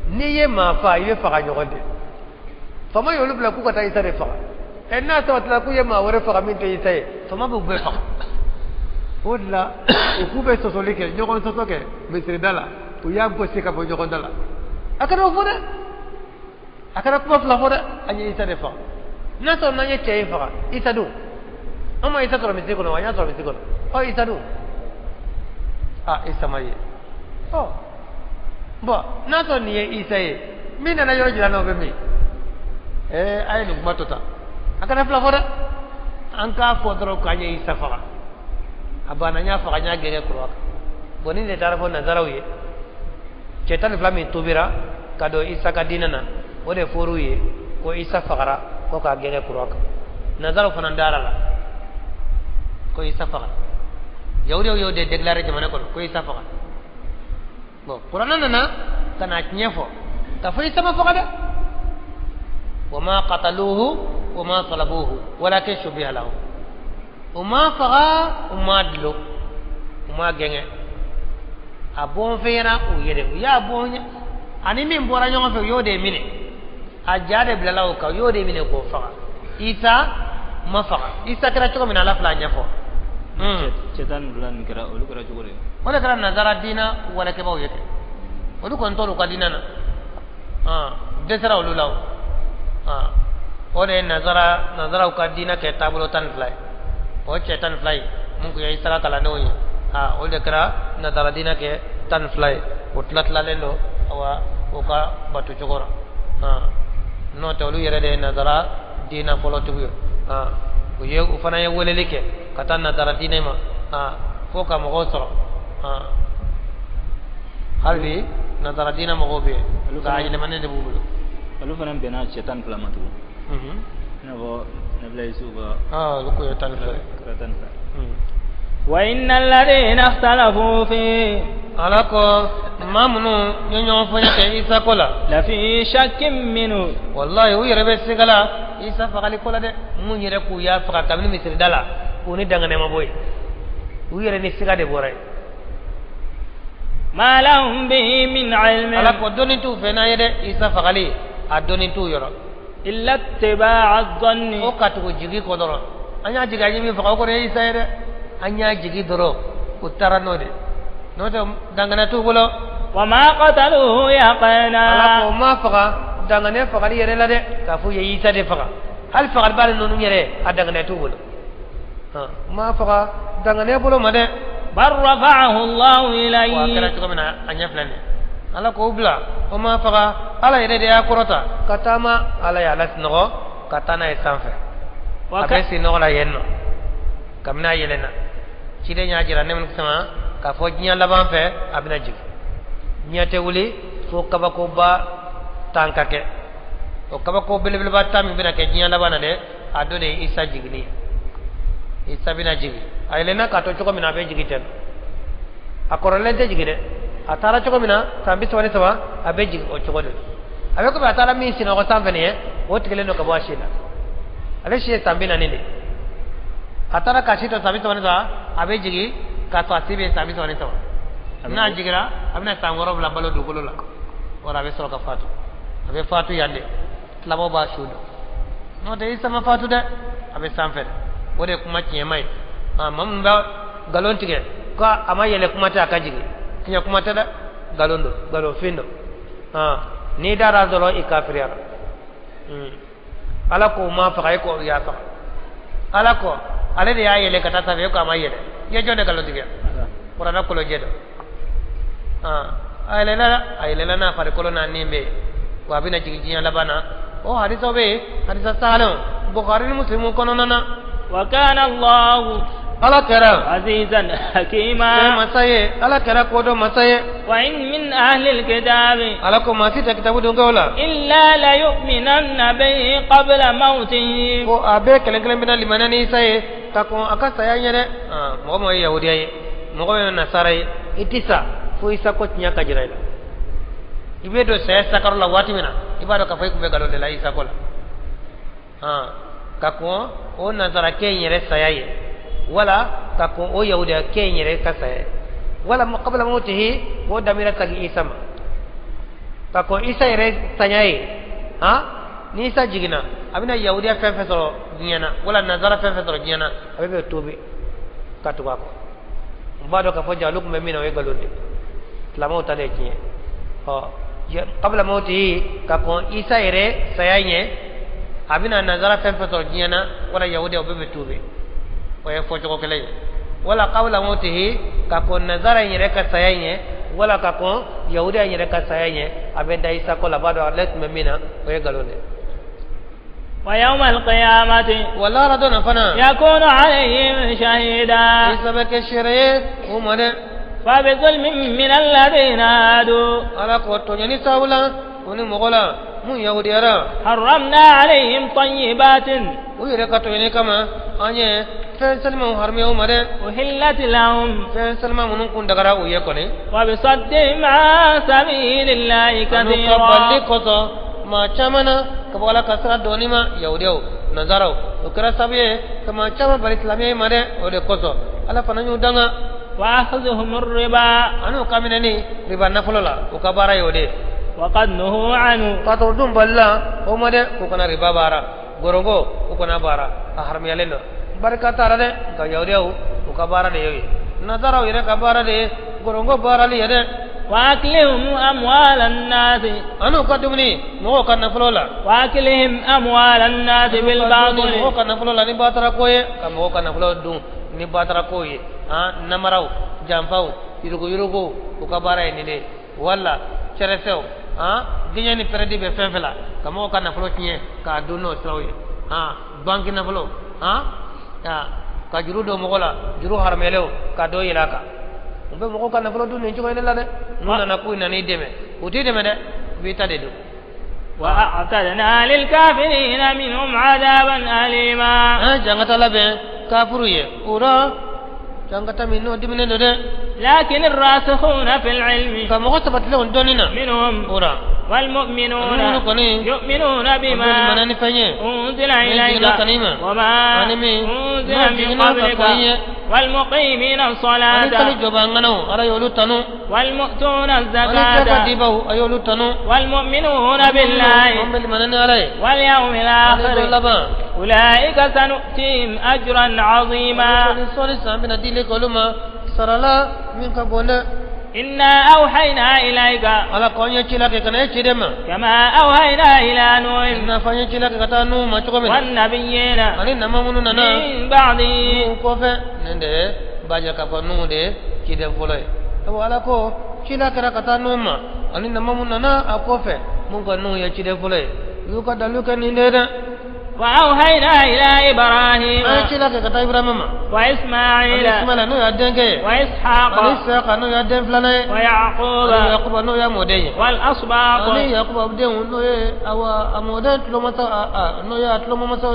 n'i ye maa fa, i bɛ faga ɲɔgɔn de. Faama y'olu bila k'u ka taa Isa de faga. Ɛ, n'a sabatila k'u ye maa wɛrɛ faga min tɛ Isa ye, faama b'u bɛɛ faga. O de la u k'u bɛ sɔsɔli kɛ, ɲɔgɔn sɔsɔ kɛ misirida la. U y'a gosi ka bɔ ɲɔgɔn da la. A kana o fɔ dɛ, a kana kuma fila fɔ dɛ. An ye Isa de faga. N'a sɔrɔ n'an ye cɛ in faga, Isa dun? An ma Isa sɔrɔ misiri kɔnɔ wa? An y'a sɔrɔ misiri kɔnɔ. Ɔ, Isa dun? A, Isa ma ye. Ɔ bɔn, n'a sɔrɔ nin ye Isa ye min nana yɔrɔ jira n na, o bɛ min? Ɛɛ, a ye nin kuma to tan, a kana fila fɔ dɛ. An k'a fɔ dɔrɔn k'an ye Isa faga, a banna. N y'a faga, n y'a gɛngɛ kuruwa kan. Bɔn, nin de taara fɔ nazaraw ye. Cɛ 12 min tubira ka don Isa ka diinɛ na, o de fɔr'u ye ko Isa fagara, ko k'a gɛngɛ kuruwa kan. Nazaraw fana dara la ko Isa fagara. Yahudiyaw y'o de déclaré jamana kɔnɔ ko Isa fagara. Bon, kuranɛ nana ka na tiɲɛ fɔ k'a fɔ Isa ma faga dɛ. Wa ma qataluhu wa ma salabuhu walakin shubbiha lahu. U ma faga, u ma dulon, u ma gɛngɛ. A bɔnfɛyara u yɛrɛ, u y'a bɔn ani min bɔra ɲɔgɔn fɛ, u y'o de minɛ. A ja de bilala o kan, u y'o de minɛ k'o faga. Isa ma faga. Isa kɛra cogo min na, Ala fila ɲɛfɔ. Cɛ 12 nin kɛra, olu kɛra cogo di? O de kɛra nazara diinɛ walekɛbaw ye kɛ. Olu kɔni t'olu ka diinɛ na, dɛsɛra olu la. O o de ye nazaraw ka diinɛ kɛ taabolo 12 ye. O cɛ 12 ye mun tun ye Isa ka kalandenw ye, o de kɛra nazara diinɛ kɛ 12 ye. O tila tilalen don awa o ka bato cogo la. N'o tɛ, olu yɛrɛ de ye nazara diinɛ fɔlɔtigiw ye. U ye, u fana ye weleli kɛ ka taa nazara diinɛ ma fo ka mɔgɔw sɔrɔ. Hali bi nazara diinɛ mɔgɔw bɛ yen, nka a yɛlɛmanen de b'u bolo. Olu fana bɛnna cɛ 12 ma tugun, i n'a fɔ Nabila Yusufu ka Olu ko ye 12 ye. Kɛra 12. وإن الذين اختلفوا فيه Ala ko maa minnu ye ɲɔgɔn fɔɲɛ kɛ Isa ko la, لفي شك منه. Wallahi, u yɛrɛ bɛ siga la Isa fagali ko la dɛ. Mun yɛrɛ k'u y'a faga kabini misirida la, u ni danganɛ ma bɔ yen, u yɛrɛ ni siga de bɔra yen. ما لهم به من علم. Ala ko dɔnni t'u fɛ n'a ye dɛ. Isa fagali, a dɔnni t'u yɔrɔ. إلا اتباع الظن. O ka tugu jigi kɔ dɔrɔn. An y'a jigi, an ye min faga, o kɔni ye Isa ye dɛ. An y'a jigi dɔrɔn, u taara n'o de, n'o tɛ danganɛ t'u bolo. وما قتلوه يقينا. Ala ko ma faga danganɛ fagali yɛrɛ la dɛ, k'a fɔ u ye Isa de faga. Hali fagalibali ninnu yɛrɛ, a danganɛ t'u bolo. Ma faga danganɛ bolo ma dɛ. بل رفعه الله Wa a kɛra إليه. cogo min na, a ɲɛ filɛ nin ye. Ala k'o bila, o ma faga, Ala yɛrɛ de y'a kɔrɔta ka taama. Ala y'a lasunɔgɔ ka taa n'a ye sanfɛ. A bɛ sinɔgɔ la yen nɔ kabini a yɛlɛnna. Ciden y'a jira ne sama k'a fɔ diɲɛ laban fɛ, a bɛna jigin. Diɲɛ tɛ wuli fo kabakoba 10 ka kɛ. O kabako belebeleba 10 min bɛna kɛ diɲɛ laban na dɛ, a dɔ de ye Isa jiginni ye. Isa bɛna jigin. A yɛlɛnna k'a to cogo min na, a bɛ jigin ten. A kɔrɔlen tɛ jigin dɛ. A taara cogo min na san 33, a bɛ jigin o cogo de la. A bɛ komi a taara min sinɔgɔ sanfɛ nin ye, o tigɛlen don ka bɔ a si la. Ale si ye san 40 de. A taara k'a si to san 33, a bɛ jigin k'a sɔrɔ a si bɛ san 33. N'a jiginra, a bɛna san 7 balo dugukolo la. Wala a bɛ sɔrɔ ka fatu. A bɛ fatu yan de, silamɛw b'a su dɔn. N'o tɛ, Isa ma fatu dɛ, a bɛ sanfɛ de. O de ye kuma tiɲɛma ye. Maa minnu bɛ nkalon tigɛ ko a ma yɛlɛ, kuma tɛ a ka jigin, tiɲɛ kuma tɛ dɛ. Nkalon don, nkalonfin don. N'i dara dɔrɔn, i kafiriyara. Ala ko ma faga, e ko y'a faga. Ala ko ale de y'a yɛlɛ ka taa sanfɛ, e ko a ma yɛlɛ. I ye jɔn de nkalon tigɛ? Kuranɛ kolojɛ don. A yɛlɛla, a yɛlɛla n'a farikolo n'a nin bɛ yen. Wa a bɛna jigin diɲɛ laban na. O hadisaw bɛ yen, hadisa sahalenw, Bukhari ni Muslimu kɔnɔna na. وكان الله Ala kɛra عزيزا حكيما. fɛn masa ye, Ala kɛra kodɔn masa ye. وإن من أهل الكتاب Ala ko maa si tɛ kitabu dunkew la إلا ليؤمنن به قبل موته. ko a bɛɛ kelen kelen bɛna limaniya ni Isa ye ka kɔn a ka saya ɲɛ dɛ. Mɔgɔ mɔgɔ ye yahudiya ye, mɔgɔ min ye nasara ye, i ti sa fo Isa ko tiɲɛ ka jira i la. I bɛ don saya sakaro la waati min na, i b'a dɔn k'a fɔ i tun bɛ nkalon de la Isa ko la. Ka kɔn o nasarakɛ in yɛrɛ saya ye, wala ka kɔn o yahudiyakɛ in yɛrɛ ka saya ye, wala قبل موته, o damira tagi Isa ma, ka kɔn Isa yɛrɛ saya ye. Ni Isa jiginna, a bɛna yahudiya fɛn fɛn sɔrɔ diɲɛ na, wala nazara fɛn fɛn sɔrɔ diɲɛ na, a bɛ bɛ tobi ka tugu a kɔ. N b'a dɔn k'a fɔ jalo tun bɛ min na, o ye nkalon de ye, silamɛw ta de ye tiɲɛ. Ɔ, قبل موته, ka kɔn Isa yɛrɛ saya ɲɛ, a bɛna nazara fɛn fɛn sɔrɔ diɲɛ na, wala yahudiya, o bɛɛ bɛ tuubi. O ye fɔcogo kelen ye. Wala قبل موته, ka kɔn nazara in yɛrɛ ka saya ɲɛ, wala ka kɔn yahudiya in yɛrɛ ka saya ɲɛ, a bɛ da Isa kɔ la, a b'a dɔn ale tun bɛ min na, o ye nkalon de ye. ويوم القيامة Wala ala dɔn fana يكون عليهم شهيدا. Isa bɛ kɛ seere ye o ma dɛ. فبظلم من الذين هادوا Ala ko tɔɲɔni sababu la o ni mɔgɔ la mun yahudiyara حرمنا عليهم طيبات u yɛrɛ ka tɔɲɔni kama, an ye fɛn salimaw haramuya u ma dɛ, أحلت لهم fɛn salima minnu kun dagara u ye kɔni, وبصدهم عن سبيل الله ani ka balili كثيرا. kosɔn maa caman na ka bɔ Ala ka sira dɔɔni ma. Yahudiyaw, nazaraw, o kɛra sababu ye ka maa caman bali silamɛya ma dɛ. O de kosɔn Ala fana y'u danga. وأخذهم الربا Ani u ka minɛni riba nafolo la, u ka baara ye o de ye. وقد نهوا عنه. K'a sɔrɔ dun balila o ma dɛ, k'u kana riba baara, gorongo u kana baara, a haramuyalen don, barika t'a la dɛ. Nka yahudiyaw, u ka baara de y'o ye. Nazaraw yɛrɛ ka baara de ye gorongo baarali ye dɛ. وأكلهم أموال الناس Ani u ka dumuni mɔgɔw ka nafolo la. وأكلهم أموال الناس mɔgɔw بالباطل ka nafolo la ni batara ko ye, ka mɔgɔw ka nafolo dun ni batara ko ye. Namaraw, janfaw, yuruguyurugu, u ka baara ye nin de ye. Wala cɛrɛsɛw, gɛɲɛ ni pɛrɛdi bɛ fɛn fɛn la, ka mɔgɔw ka nafolo tiɲɛ k'a dun n'o siraw ye. Banki nafolo, ka juru don mɔgɔ la, juru haramuyalenw, ka dɔ yɛlɛ a kan. U bɛ mɔgɔw ka nafolo dun nin cogo in de la dɛ. N'u nana k'u nan'i dɛmɛ, u t'i dɛmɛ dɛ, u b'i ta de dun. وأعتدنا للكافرين منهم عذابا أليما. An jangata labɛn kafuru ye o la. Cankata min n'o diminen don dɛ. لكن الراسخون في العلم Nka mɔgɔ sabatilenw dɔnni na منهم o ra والمؤمنون minnu kɔni يؤمنون olu بما limaniya ni fɛn ye أنزل min إليك jiginna ka n'i ma وما ani min أنزل n'o من jiginna ka قبلك kɔn i ɲɛ والمقيمين ani الصلاة sali jɔba ŋanaw Ala y'olu tanu والمؤتون ani jaka الزكاة dibaw a y'olu tanu والمؤمنون بالله an bɛ limaniya ni Ala ye واليوم ani don الآخر laban أولئك سنؤتيهم أجرا عظيما kɔni sɔɔni san bɛna dili kɛ olu ma sarala min ka bon dɛ. إنا أوحينا إليك Ala ko an ye ci la kɛ ka na e ci de ma كما أوحينا إلى نوح i n'a fɔ an ye ci la kɛ ka taa Nuhu ma cogo min na والنبيين ani nama minnu nana من بعده Nuhu kɔfɛ. Nin de b'a jira k'a fɔ Nuhu de ye ciden fɔlɔ ye, sabu Ala ko ci la kɛra ka taa Nuhu ma ani nama minnu nana a kɔfɛ. Mun ka Nuhu ye ciden fɔlɔ ye, u y'u ka dalilu kɛ nin de ye dɛ. وأوحينا إلى إبراهيم An ye ci la kɛ ka taa Ibrahima ma ani وإسماعيل Ismaila n'o y'a denkɛ ye وإسحاق ani Isaka n'o y'a den filanan ye ويعقوب ani Yakuba n'o y'a mɔden ye والأسباط ani Yakuba denw n'o ye awa a mɔden tulomasa n'o ye a tulomasa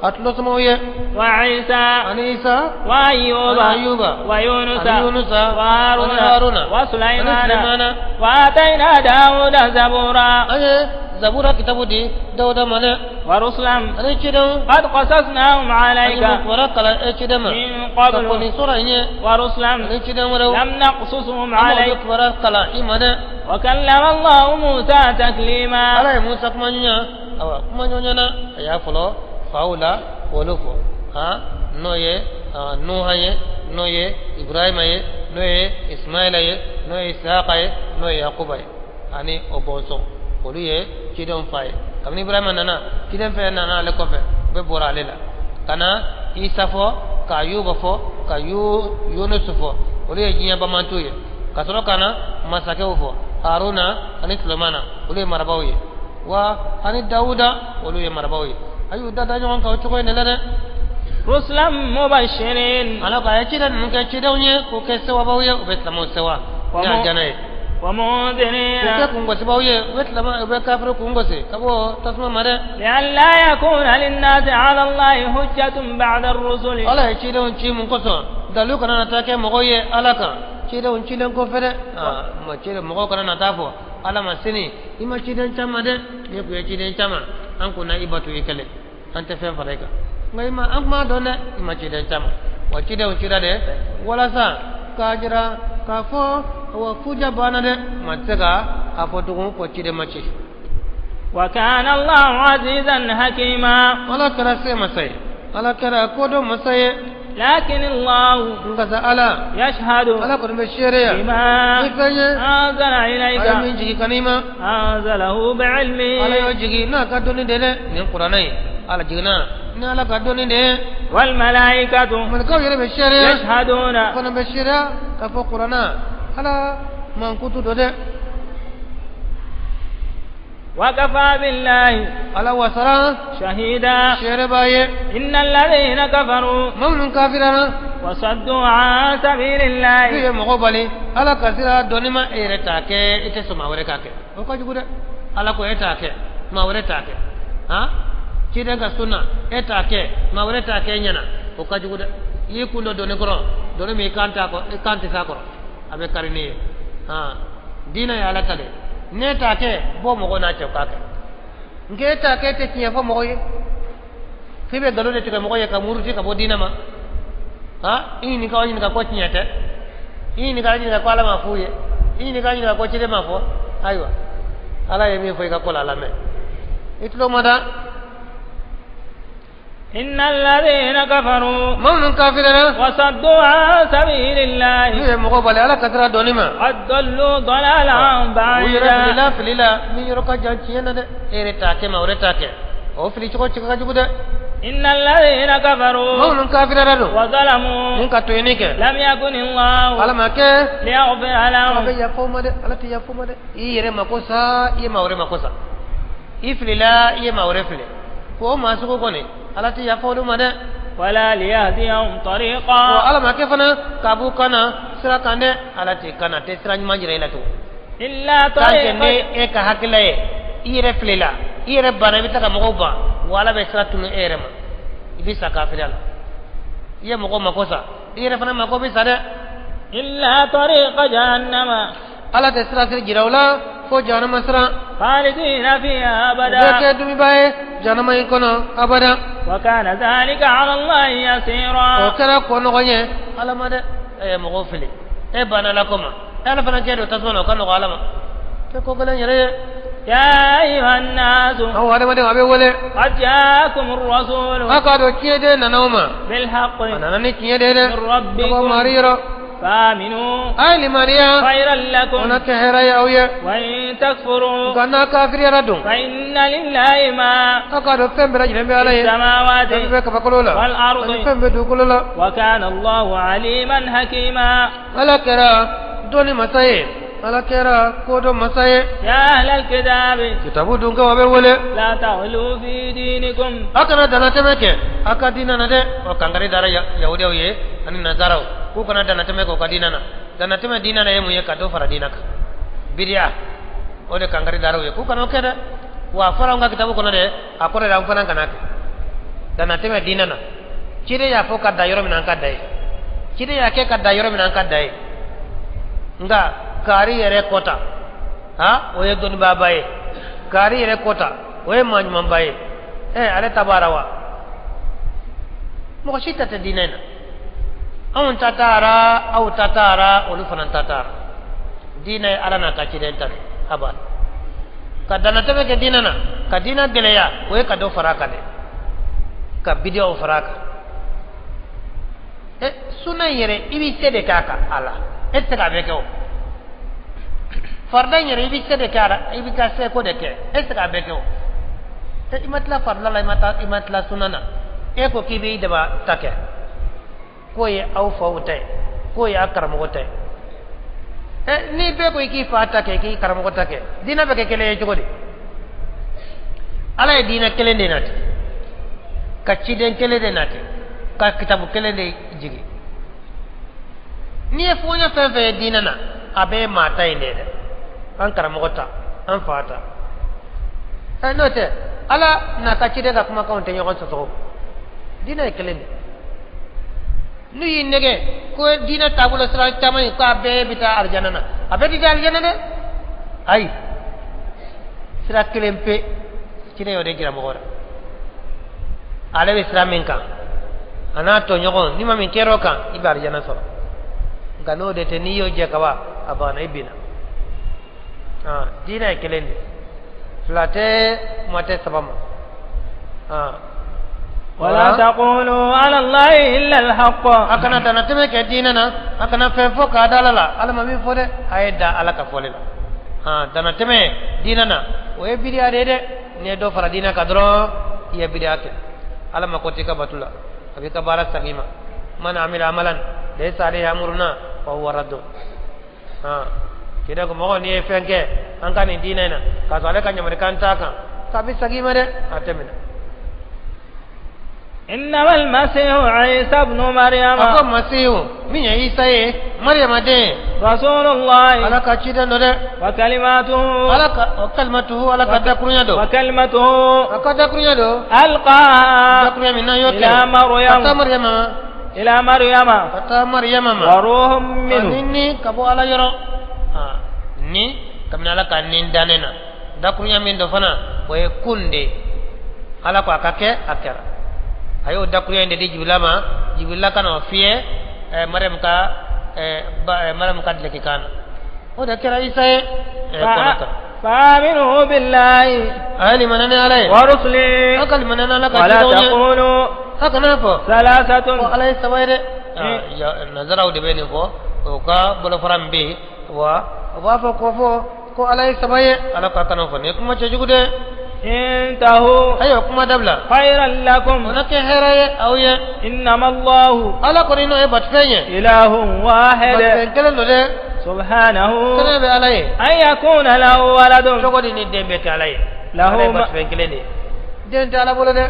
a tulosamaw ye وعيسى ani Isa وأيوب ani Ayuba ويونس ani Yunusa وهارون ani Haruna ani وسليمان Sulemana. وآتينا داود زبورا An ye Zabura kitabu di Dawuda ma dɛ. ورسلا Ani cidenw قد قصصناهم an عليك ye mun kibaruya kalan e ciden ma من ka قبل kɔn nin sura in ɲɛ ورسلا ani ciden wɛrɛw لم نقصصهم an m'olu عليك kibaruya kalan i ma dɛ. وكلم الله موسى تكليما Ala ye Musa kuma ɲɔgɔnya, awa kuma ɲɔgɔnya na a y'a fɔlɔ faw la k'olu fɔ han n'o ye Nuha ye, n'o ye Ibrahima ye, n'o ye Ismaila ye, n'o ye Isaka ye, n'o ye Yakuba ye ani o bɔnsɔn, olu ye cidenw fa ye. Kabini Ibrahima nana, ciden fɛn nana ale kɔfɛ, u bɛɛ bɔra ale la ka na Isa fɔ, ka Ayuba fɔ, ka Yunusu fɔ, olu ye diɲɛ bamantu ye. Ka sɔrɔ ka na masakɛw fɔ, Haruna ani Sulemana, olu ye marabaw ye, wa ani Dawuda, olu ye marabaw ye. A y'u da da ɲɔgɔn kan o cogo in de la dɛ. رسلا مبشرين Ala ko a ye ciden ninnu kɛ cidenw ye k'o kɛ sewabaw ye, u bɛ silamɛw sewa ni alijana ye, k'o ومنذرين kɛ kungosibaw ye, u bɛ silamɛ u bɛ kafiri kungosi ka bɔ tasuma ma dɛ. لئلا يكون للناس على الله حجة بعد الرسل Ala ye cidenw ci mun kosɔn? Dalu kana na taa kɛ mɔgɔw ye Ala kan cidenw cilen kɔfɛ dɛ. Ma ciden mɔgɔw kana na taa fɔ Ala ma sini i ma ciden caman dɛ, n'i kun ye ciden caman an kun na i bato i kɛlɛ, an tɛ fɛn fara i kan, nka i ma an kuma dɔn dɛ, i ma ciden caman. Wa cidenw cira de walasa k'a jira k'a fɔ wa fuja banna dɛ, ma tɛ se ka a fɔ tugun ko ciden ma ci. وكان الله عزيزا حكيما Ala kɛra se masa ye, Ala kɛra kodɔn masa ye. لكن الله Nka sa Ala يشهد Ala kɔni bɛ seereya بما ni fɛn ye أنزل a ye إليك min jigin ka n'i ma. أنزله بعلمه Ala y'o jigin n'a ka dɔnni de dɛ. Nin kuranɛ ye Ala jiginna ni Ala ka dɔnni de ye. والملائكة Malikaw yɛrɛ bɛ seereya يشهدون fana bɛ seereya k'a fɔ kuranɛ Ala mankutu dɔ dɛ. وكفى بالله Ala wasara شهيدا seere b'a ye. إن الذين كفروا Maa minnu kafirara وصدوا عن سبيل n'u الله ye mɔgɔ bali Ala ka sira dɔnni ma, e yɛrɛ t'a kɛ, i tɛ sɔn maa wɛrɛ k'a kɛ, o ka jugu dɛ. Ala ko e t'a kɛ, maa wɛrɛ t'a kɛ, han ciden ka sunna e t'a kɛ, maa wɛrɛ t'a kɛ e ɲɛna, o ka jugu dɛ. I y'i kun don dɔnni kɔrɔ, dɔnni min i kan t'a kɔ, i kan tɛ s'a kɔrɔ, a bɛ kari n'i ye. Han diinɛ ye Ala ta de, n'e t'a kɛ, bɔ mɔgɔw n'a cɛ k'a kɛ. Nka e t'a kɛ, e tɛ tiɲɛ fɔ mɔgɔ ye, f'i bɛ nkalon de tigɛ mɔgɔ ye ka muruti ka bɔ diinɛ ma. Han i ɲininka o ɲininka ko tiɲɛ tɛ, i ɲininka o ɲininka ko Ala ma f'u ye, i ɲininka o ɲininka ko ciden ma fɔ. Ayiwa, Ala ye min fɔ i ka ko la, a lamɛn, i tulo ma da. إن الذين كفروا Maa minnu kafirara وصدوا عن سبيل n'u الله ye mɔgɔ bali Ala ka sira dɔnni ma, قد ضلوا ضلالا u yɛrɛ بعيدا filila fili la min yɔrɔ ka jan tiɲɛ na dɛ. E yɛrɛ t'a kɛ, maa wɛrɛ t'a kɛ, o fili cogo cɛ ka jugu dɛ. إن الذين Maa كفروا minnu kafirara don وظلموا mun ka toyini kɛ, لم يكن الله Ala ma kɛ ليغفر Ala لهم bɛ yafa o ma dɛ, Ala tɛ yafa o ma dɛ. I yɛrɛ mako sa, i ye maa wɛrɛ mako sa, i filila, i ye maa wɛrɛ fili, ko o maa sugu kɔni Ala tɛ yafa olu ma dɛ. ولا ليهديهم Wa طريقا Ala ma kɛ fana k'a b'u kana sira kan dɛ, Ala tɛ kana tɛ sira ɲuman jira i la tugun. إلا Tant que طريق ni e ka hakilila ye i yɛrɛ filila, i yɛrɛ banna, i bɛ taa ka mɔgɔw ban, wa Ala bɛ sira tunu e yɛrɛ ma, i bɛ sa kafiriya la. I ye mɔgɔw mako sa, I yɛrɛ fana mako bɛ sa dɛ. إلا طريق جهنم. Ala tɛ sira siri jira u la fo jahanama sira. خالدين فيها U bɛ kɛ أبدا. dumiba ye jahanama in kɔnɔ abada. وكان ذلك على الله O يسيرا. kɛra ko nɔgɔ ye Ala ma dɛ. E ye mɔgɔw fili, e banna Ala ko ma, e Ala fana k'e don tasuma na, o ka nɔgɔ Ala ma. Tɛ ko gɛlɛn yɛrɛ ye. يا أيها الناس، Aw hadamadenw, a bɛ wele. قد جاءكم الرسول A k'a dɔn tiɲɛden nana aw ma. بالحق A nana ni tiɲɛ de ye dɛ. من Ka bɔ ربكم. mari yɔrɔ. فآمنوا A ye limaniya. خيرا O na لكم. kɛ hɛrɛ ye aw ye. وإن تكفروا Nka n'a kafiriyara dun, فإن لله ما a k'a dɔn fɛn bɛɛ lajɛlen bɛ في Ala ye. السماوات Fɛn bɛɛ kabakolo la والأرض. ani fɛn bɛɛ dugukolo la. وكان الله عليما حكيما. Ala kɛra dɔnni masa ye, Ala kɛra kodɔn masa ye. يا أهل الكتاب، Kitabu dunkew, a bɛ wele. لا تغلوا في دينكم. A kana danatɛmɛ kɛ a ka diinɛ na dɛ. O kankari dara yahudiyaw ye ani nazaraw k'u kana danatɛmɛ kɛ u ka diinɛ na. Danatɛmɛ diinɛ na ye mun ye? Ka dɔ fara diinɛ kan, bidiya. O de kankari dara u ye k'u kana o kɛ dɛ. Wa a fɔra an ka kitabu kɔnɔ dɛ, a kɔrɔ de an fana kana kɛ danatɛmɛ diinɛ na. Ciden y'a fɔ ka da yɔrɔ min na, an ka da ye. Ciden y'a kɛ ka da yɔrɔ min na, an ka da ye. Nka kaari yɛrɛ kɔta ha, o ye dɔnnibaaba ye. Kaari yɛrɛ kɔta, o ye maa ɲumanba ye. Ɛ, ale ta b'ara wa? Mɔgɔ si ta tɛ diinɛ in na. Anw ta taara, aw ta taara, olu fana ta taara. Diinɛ ye Ala n'a ka ciden ta de. A banna. Ka danatɛmɛ kɛ diinɛ na, ka diinɛ gɛlɛya, o ye ka dɔ fara a kan dɛ, ka bidiyaw fara a kan. Ɛ, sunna in yɛrɛ, i b'i se de k'a kan a la, e tɛ se k'a bɛɛ kɛ. O farida in yɛrɛ, i b'i se de kɛ a la, i b'i ka seko de kɛ, e tɛ se k'a bɛɛ kɛ. O i ma tila farida la, i ma taa, i ma tila sunna na, e ko k'i b'i daba ta kɛ k'o ye aw faw ta ye, k'o ye aw karamɔgɔ ta ye. Ɛ, ni bɛɛ ko i k'i fa ta kɛ, k'i karamɔgɔ ta kɛ, diinɛ bɛ kɛ kelen ye cogo di? Ala ye diinɛ kelen de nati, ka ciden kelen de nati, ka kitabu kelen de jigi. N'i ye fɔɲɔ fɛn fɛn ye diinɛ na, a bɛɛ ye maa ta in de ye dɛ, an karamɔgɔ ta, an fa ta. Ɛ, n'o tɛ, Ala n'a ka ciden ka kumakanw tɛ ɲɔgɔn sɔsɔ. Diinɛ ye kelen de. N'u y'i nɛgɛ ko diinɛ taabolo sira caman in, k'a bɛɛ bɛ taa arijana na, a bɛɛ tɛ taa arijana dɛ. Ayi, sira kelen pe, ciden y'o de jira mɔgɔ la. Ale bɛ sira min kan, a n'a tɔɲɔgɔn, n'i ma min kɛra o kan, i bɛ arijana sɔrɔ. Nka n'o de tɛ, n'i y'o jɛ kaban, a banna, i binna. Diinɛ ye kelen de, fila tɛ, kuma tɛ saba ma. ولا تقولوا على الله إلا الحق. A kana danatɛmɛ kɛ diinɛ na, a kana fɛn fɔ k'a da Ala la, Ala ma min fɔ dɛ. A ye da Ala ka fɔli la. Danatɛmɛ diinɛ na, o ye bidiya de ye dɛ. N'i ye dɔ fara diinɛ kan dɔrɔn, i ye bidiya kɛ. Ala ma ko t'i ka batu la, a b'i ka baara segin i ma. من عمل عملا ليس عليه أمرنا فهو رد. Kira ko mɔgɔ n'i ye fɛn kɛ an ka nin diinɛ in na k'a sɔrɔ ale ka ɲamarikan t'a kan, k'a bɛ segin i ma dɛ, a tɛ minɛ. إنما المسيح عيسى ابن مريم. A ko masihu min ye Isa ye, Mariyama den. رسول الله. Ala ka ciden dɔ dɛ. وكلماته. Ala ka o kalimatuhu, Ala ka dakurunya don. وكلمته. A ka dakurunya don. ألقاها Dakurunya min n'a y'o إلى kɛ ka مريم. taa Mariyama ma. إلى مريم. Ka taa Mariyama ma. وروح منه. Ani ni ka bɔ Ala yɔrɔ. Ni kabini Ala ka nin dannen na, dakurunya min dɔ fana, o ye kun de ye. Ala ko a ka kɛ, a kɛra. A y'o dakurunya in de di Jibila ma, Jibila ka na o fiyɛ Mariam ka ba Mariam ka dileki kan na. O de kɛra Isa ye kɔnɔ ta. فآمنوا بالله A ye limaniya ni Ala ye. ورسله. A ka limaniya ni Ala ka ولا cidenw ye. تقولوا A kana fɔ ثلاثة. ko Ala ye saba ye dɛ. Nazaraw de bɛ nin fɔ, o ka bolofara min bɛ yen wa, u b'a fɔ k'o fɔ ko Ala ye saba ye. Ala k'a kana fɔ nin ye kuma cɛjugu dɛ. انتهوا A y'o kuma dabila. خيرا O لكم. na kɛ hɛrɛ ye aw ye. إنما الله Ala kɔni n'o ye batofɛn ye. إله واحد. Batofɛn kelen don dɛ. سبحانه Kelen bɛ Ala ye. أن يكون له ولد. Cogo di ni den bɛ kɛ Ala ye? له Ala ye ما batofɛn kelen de ye. Den tɛ Ala bolo dɛ.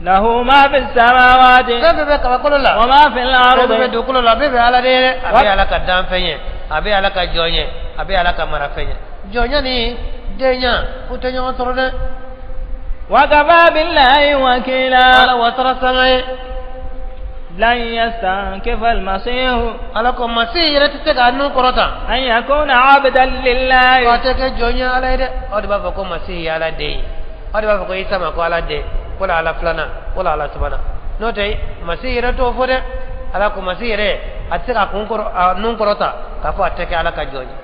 له ما في السماوات Fɛn bɛɛ bɛ kabakolo la. وما في Fɛn الأرض. bɛɛ bɛ dugukolo la, a bɛɛ bɛ Ala de ye dɛ. A bɛ Ala ka danfɛn ye, a bɛ Ala ka jɔn ye, a bɛ Ala ka marafɛn ye. Jɔnya ni denya, u tɛ ɲɔgɔn sɔrɔ dɛ. وكفى بالله وكيلا. Ala wasara sanga ye. لن يستنكف المسيح Ala ko Masihi yɛrɛ tɛ se k'a nun kɔrɔta أن يكون عبدا ko a لله tɛ kɛ jɔn ye Ala ye dɛ. Aw de b'a fɔ ko Masihi ye Ala den ye, aw de b'a fɔ ko Isa ma ko Ala den, wala Ala filanan, wala Ala sabanan. N'o tɛ, Masihi yɛrɛ t'o fɔ dɛ. Ala ko Masihi yɛrɛ, a tɛ se k'a kun kɔrɔ, a nun kɔrɔta k'a fɔ a tɛ kɛ Ala ka jɔn ye.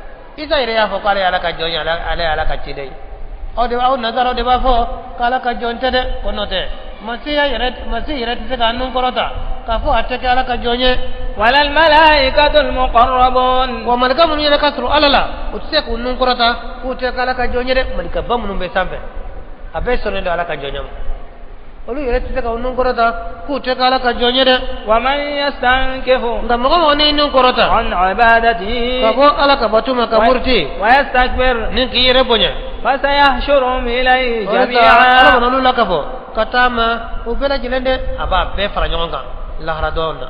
Isa yɛrɛ y'a fɔ k'ale ye Ala ka jɔn ye, ale ye Ala ka ciden ye. Aw de, aw nazaraw de b'a fɔ k'Ala ka jɔn tɛ dɛ. Ko n'o tɛ, Masihi yɛrɛ tɛ se k'a nun kɔrɔta k'a fɔ a tɛ kɛ Ala ka jɔn ye. ولا الملائكة المقربون. Wa malika minnu yɛrɛ ka surun Ala la, u tɛ se k'u nun kɔrɔta k'u tɛ kɛ Ala ka jɔn ye dɛ. Malikaba minnu bɛ sanfɛ, a bɛɛ sɔnnen don Ala ka jɔnya ma, olu yɛrɛ tɛ se k'u nun kɔrɔta k'u tɛ kɛ Ala ka jɔn ye dɛ. ومن يستنكف Nka mɔgɔ mɔgɔ n'i nun kɔrɔta عن عبادته ka bɔ Ala ka bato ma, ka muruti ويستكبر ni k'i yɛrɛ bonya, فسيحشرهم إليه o de la Ala جميعا. bɛna olu lakafo ka taa ma u bɛɛ lajɛlen dɛ, a b'a bɛɛ fara ɲɔgɔn kan lahara dɔw na.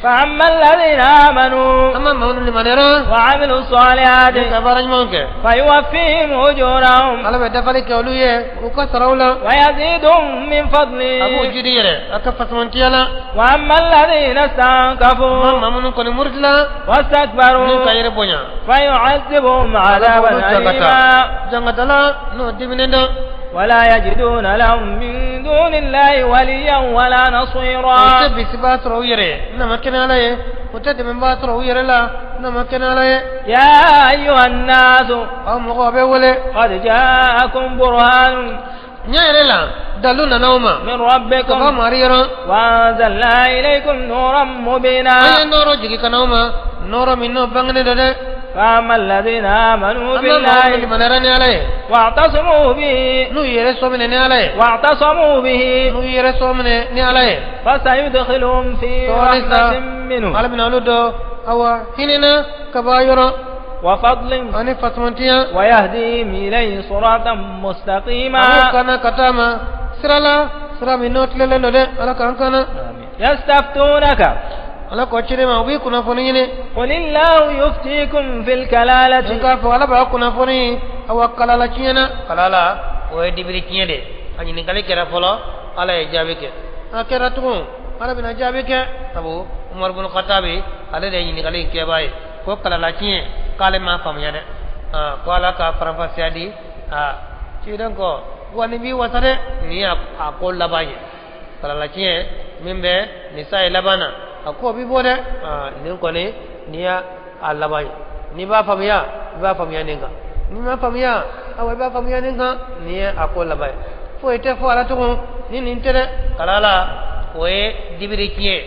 فأما الذين آمنوا An ma maa minnu limaniyara وعملوا الصالحات ni ka baara ɲumanw kɛ, فيوفيهم أجورهم Ala bɛ dafali kɛ olu ye u ka saraw la, ويزيدهم من a b'u فضله. jidi yɛrɛ a ka fasamantiya la. وأما الذين Ma استنكفوا maa minnu kɔni murutila ni واستكبروا ka yɛrɛ bonya, فيعذبهم Ala عذابا b'olu jangata أليما jangatala n'o diminen dɔn. ولا يجدون لهم من دون الله وليا ولا U tɛ نصيرا. bisibaa sɔrɔ u yɛrɛ ye n'a ma kɛ ni Ala ye, u tɛ dɛmɛbaa sɔrɔ u yɛrɛ la n'a ma kɛ ni Ala ye. يا أيها الناس Aw mɔgɔw bɛ wele, قد جاءكم برهان ɲɛ yɛrɛ la dalu nana aw ma من ka bɔ ربكم mari yɔrɔ. وأنزلنا إليكم نورا An ye مبينا. nɔɔrɔ jigi ka n'aw ma, nɔɔrɔ min n'o bangenen don dɛ. فأما الذين آمنوا An ma maa minnu بالله limaniyara ni Ala ye, واعتصموا به n'u yɛrɛ sɔminɛ ni Ala ye, واعتصموا به n'u yɛrɛ sɔminɛ ni Ala ye, فسيدخلهم في sɔɔni sa رحمة منه Ala bɛna olu dɔn awa hinɛ na ka bɔ a yɔrɔ وفضل ani fasamantiya, ويهديهم إليه صراطا a b'u مستقيما. kana ka taa ma sira la, sira min n'o tilelen don dɛ. Ala k'an kana. يستفتونك Ala k'o ci de ma, u b'i kunnafoni ɲini. قل الله يفتيكم في I الكلالة k'a fɔ Ala b'a kunnafoni awa kalala tiɲɛ na. Kalala, o ye dibiri tiɲɛ de ye. A ɲininkali kɛra fɔlɔ, Ala ye jaabi kɛ, a kɛra tugun, Ala bɛna jaabi kɛ, sabu Umaru bunu Katabi, ale de ye ɲininkali in kɛbaa ye, ko kalala tiɲɛ, k'ale m'a faamuya dɛ. Aa, ko Ala ka faranfasiya di. Aa, ciden ko wa nin b'i wasa dɛ, nin ye a ko laban ye. Kalala tiɲɛ min bɛ nisa ye laban na, a ko b'i bɔ dɛ. Aa, nin kɔni nin y'a a laban ye. N'i b'a faamuya, i b'a faamuya nin kan, n'i m'a faamuya, awa i b'a faamuya nin kan. Nin ye a ko laban ye, foyi tɛ fɔ a la tugun ni nin tɛ dɛ. Kalala, o ye dibiri tiɲɛ ye.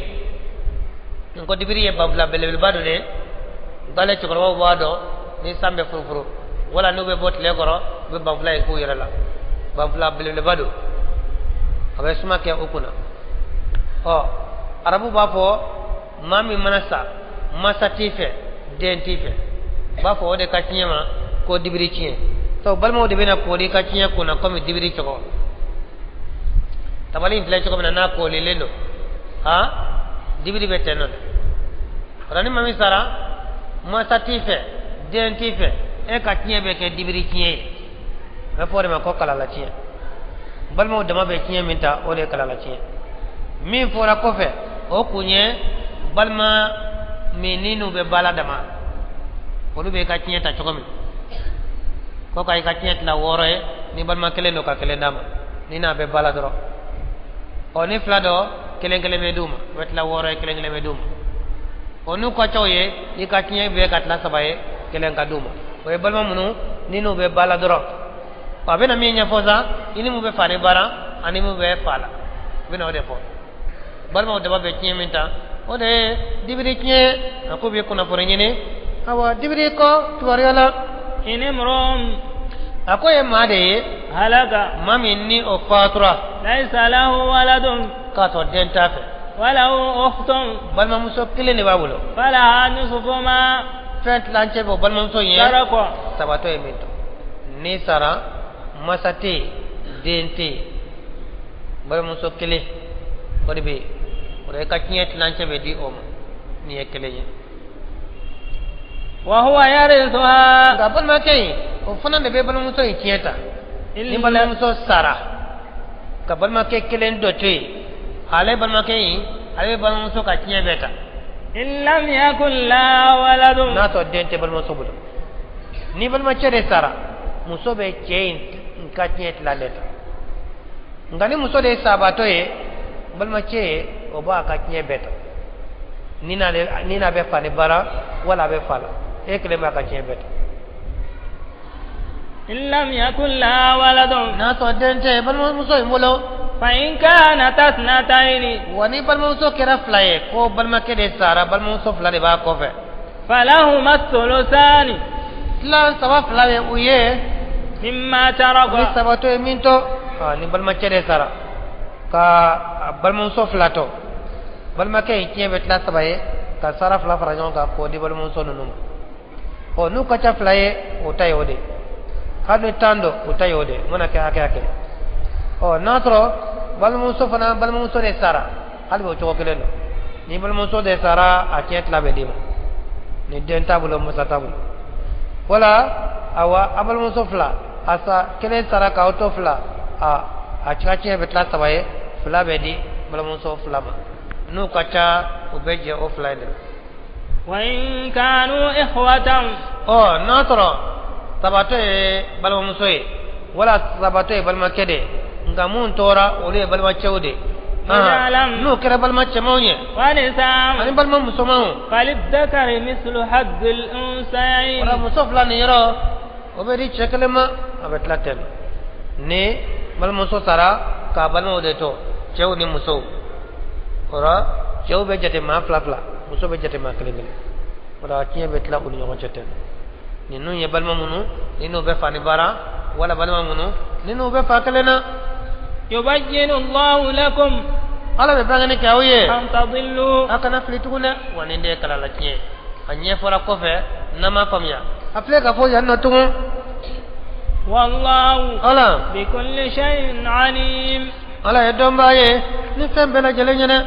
N ko dibiri ye banfula belebeleba dɔ de ye. Gale cɛkɔrɔbaw b'a dɔn, ni san bɛ furufuru wala n'u bɛ bɔ tile kɔrɔ, u bɛ banfula in k'u yɛrɛ la. Banfula belebeleba don, a bɛ suma kɛ u kunna. Ɔ, arabu b'a fɔ maa min mana sa, masa t'i fɛ, den t'i fɛ, u b'a fɔ o de ka tiɲɛ ma ko dibiri tiɲɛ. Sabu balimaw de bɛna koori i ka tiɲɛ kunna komi dibiri cogo tabali in filɛ cogo min na, n'a koolilen don, han, dibiri bɛ ten nɔ dɛ. O la, ni maa min sara, masa t'i fɛ, den t'i fɛ, e ka tiɲɛ bɛ kɛ dibiri tiɲɛ ye. A bɛ fɔ o de ma ko kalala tiɲɛ. Balimaw dama bɛ tiɲɛ min ta, o de ye kalala tiɲɛ. Min fɔra kɔfɛ, o kun ye balima min ni n'u bɛ bala dama, olu bɛ i ka tiɲɛ ta cogo min, ko ka i ka tiɲɛ tila 6 ye, ni balima kelen don, ka kelen d'a ma ni n'a bɛ bala dɔrɔn. Ɔ, ni fila dɔ, kelen kelen bɛ d'u ma, u bɛ tila 6 ye, kelen kelen bɛ d'u ma. Ɔ, n'u ka ca o ye, i ka tiɲɛ bɛɛ ka tila 3 ye, kelen ka d'u ma. O ye balima minnu ni n'u bɛ bala dɔrɔn. Ɔ, a bɛna min ɲɛfɔ sa, i ni mun bɛ fa ni bara ani mun bɛ fa la, i bɛna o de fɔ. Balimaw dama bɛ tiɲɛ min ta, o de ye dibiri tiɲɛ. A ko b'i kunnafoni ɲini, awa dibiri kɔ kibaruya la. إن امرؤ A ko ye maa de ye هلك maa min ni o fatura ليس له ولد k'a sɔrɔ den t'a fɛ, وله أخت balimamuso kelen de b'a bolo, فلها نصف ما fɛn tilancɛ bɛ o balimamuso in ye ترك. Sabatɔ ye min to, ni sara, masa tɛ yen, den tɛ yen, balimamuso kelen o de bɛ yen, o la i ka tiɲɛ tilancɛ bɛ di o ma. Nin ye kelen ye. وهو يرثها Nka balimakɛ in, o fana de bɛ balimamuso in tiɲɛ ta. Ni إلا balimamuso sara ka balimakɛ kelen dɔ to yen, ale balimakɛ in Ale bɛ balimamuso ka tiɲɛ bɛɛ ta. In lam yakun laha waladun. N'a sɔrɔ den tɛ balimamuso bolo, ni balimacɛ de sara, muso bɛ cɛ in ka tiɲɛ tila de ta. Nka ni muso de ye sabatɔ ye, balimacɛ ye, o b'a ka tiɲɛ bɛɛ ta. Ni n'a bɛ fa ni bara wala a bɛ fa la, e kelen b'a ka tiɲɛ bɛɛ ta. In lam yakun laha waladun. N'a sɔrɔ den tɛ balimamuso in bolo. Fa in kanata ithnatayni. Wa ni balimamuso kɛra fila ye, ko balimakɛ de sara, balimamuso fila de b'a kɔfɛ. Falahuma thuluthani. Tilan saba fila bɛ u ye. Mimma taraka. Ni sabatɔ ye min to, ni balimacɛ de sara ka balimamuso fila to, balimakɛ in tiɲɛ bɛ tila saba ye, ka sara fila fara ɲɔgɔn kan k'o di balimamuso ninnu ma. Ɔ, n'u ka ca fila ye, o ta ye o de, hali ni 10 don, o ta ye o de, mana kɛ hakɛ hakɛ. Ɔ, n'a sɔrɔ balimamuso fana, balimamuso de sara, hali bi o cogo kelen don. Ni balimamuso de sara, a tiɲɛ tila bɛ d'i ma, ni den t'a bolo, masa t'a bolo. Wala awa, a balimamuso fila, a sa kelen sara k'aw to fila, a ka tiɲɛ bɛ tila saba ye, fila bɛ di balimamuso fila ma. N'u ka ca, u bɛ jɛ o fila in de la. Wa in kanu ikhwatan. Ɔ, n'a sɔrɔ sabatɔ ye balimamuso ye wala sabatɔ ye balimakɛ de ye, nka mun tora, olu ye balimacɛw de ye, n'u kɛra balima cɛmanw ye ani balima musomanw. Falidhakari mislu hazzil unsayayn. Wala muso fila nin yɔrɔ, o bɛ di cɛ kelen ma, a bɛ tila ten. Ni balimamuso sara k'a balimaw de to, cɛw ni musow, o la cɛw bɛ jate maa fila fila, muso bɛ jate maa kelen kelen. O la tiɲɛ bɛ tila u ni ɲɔgɔn cɛ ten. Ninnu ye balima minnu ni n'u bɛ fa ni bara, wala balima minnu ni n'u bɛ fa kelen na. Yubayyinu Allahu lakum. Ala bɛ bangeni kɛ aw ye. An tadillu. A kana fili tugun dɛ. Wa nin de ye kalala tiɲɛ, a ɲɛfɔra kɔfɛ n'an m'a faamuya, a filɛ ka fɔ yan nɔ tugun. Wallahu. Ala. Bikulli shay'in alim. Ala ye dɔnbaa ye ni fɛn bɛɛ lajɛlen ɲɛnɛ.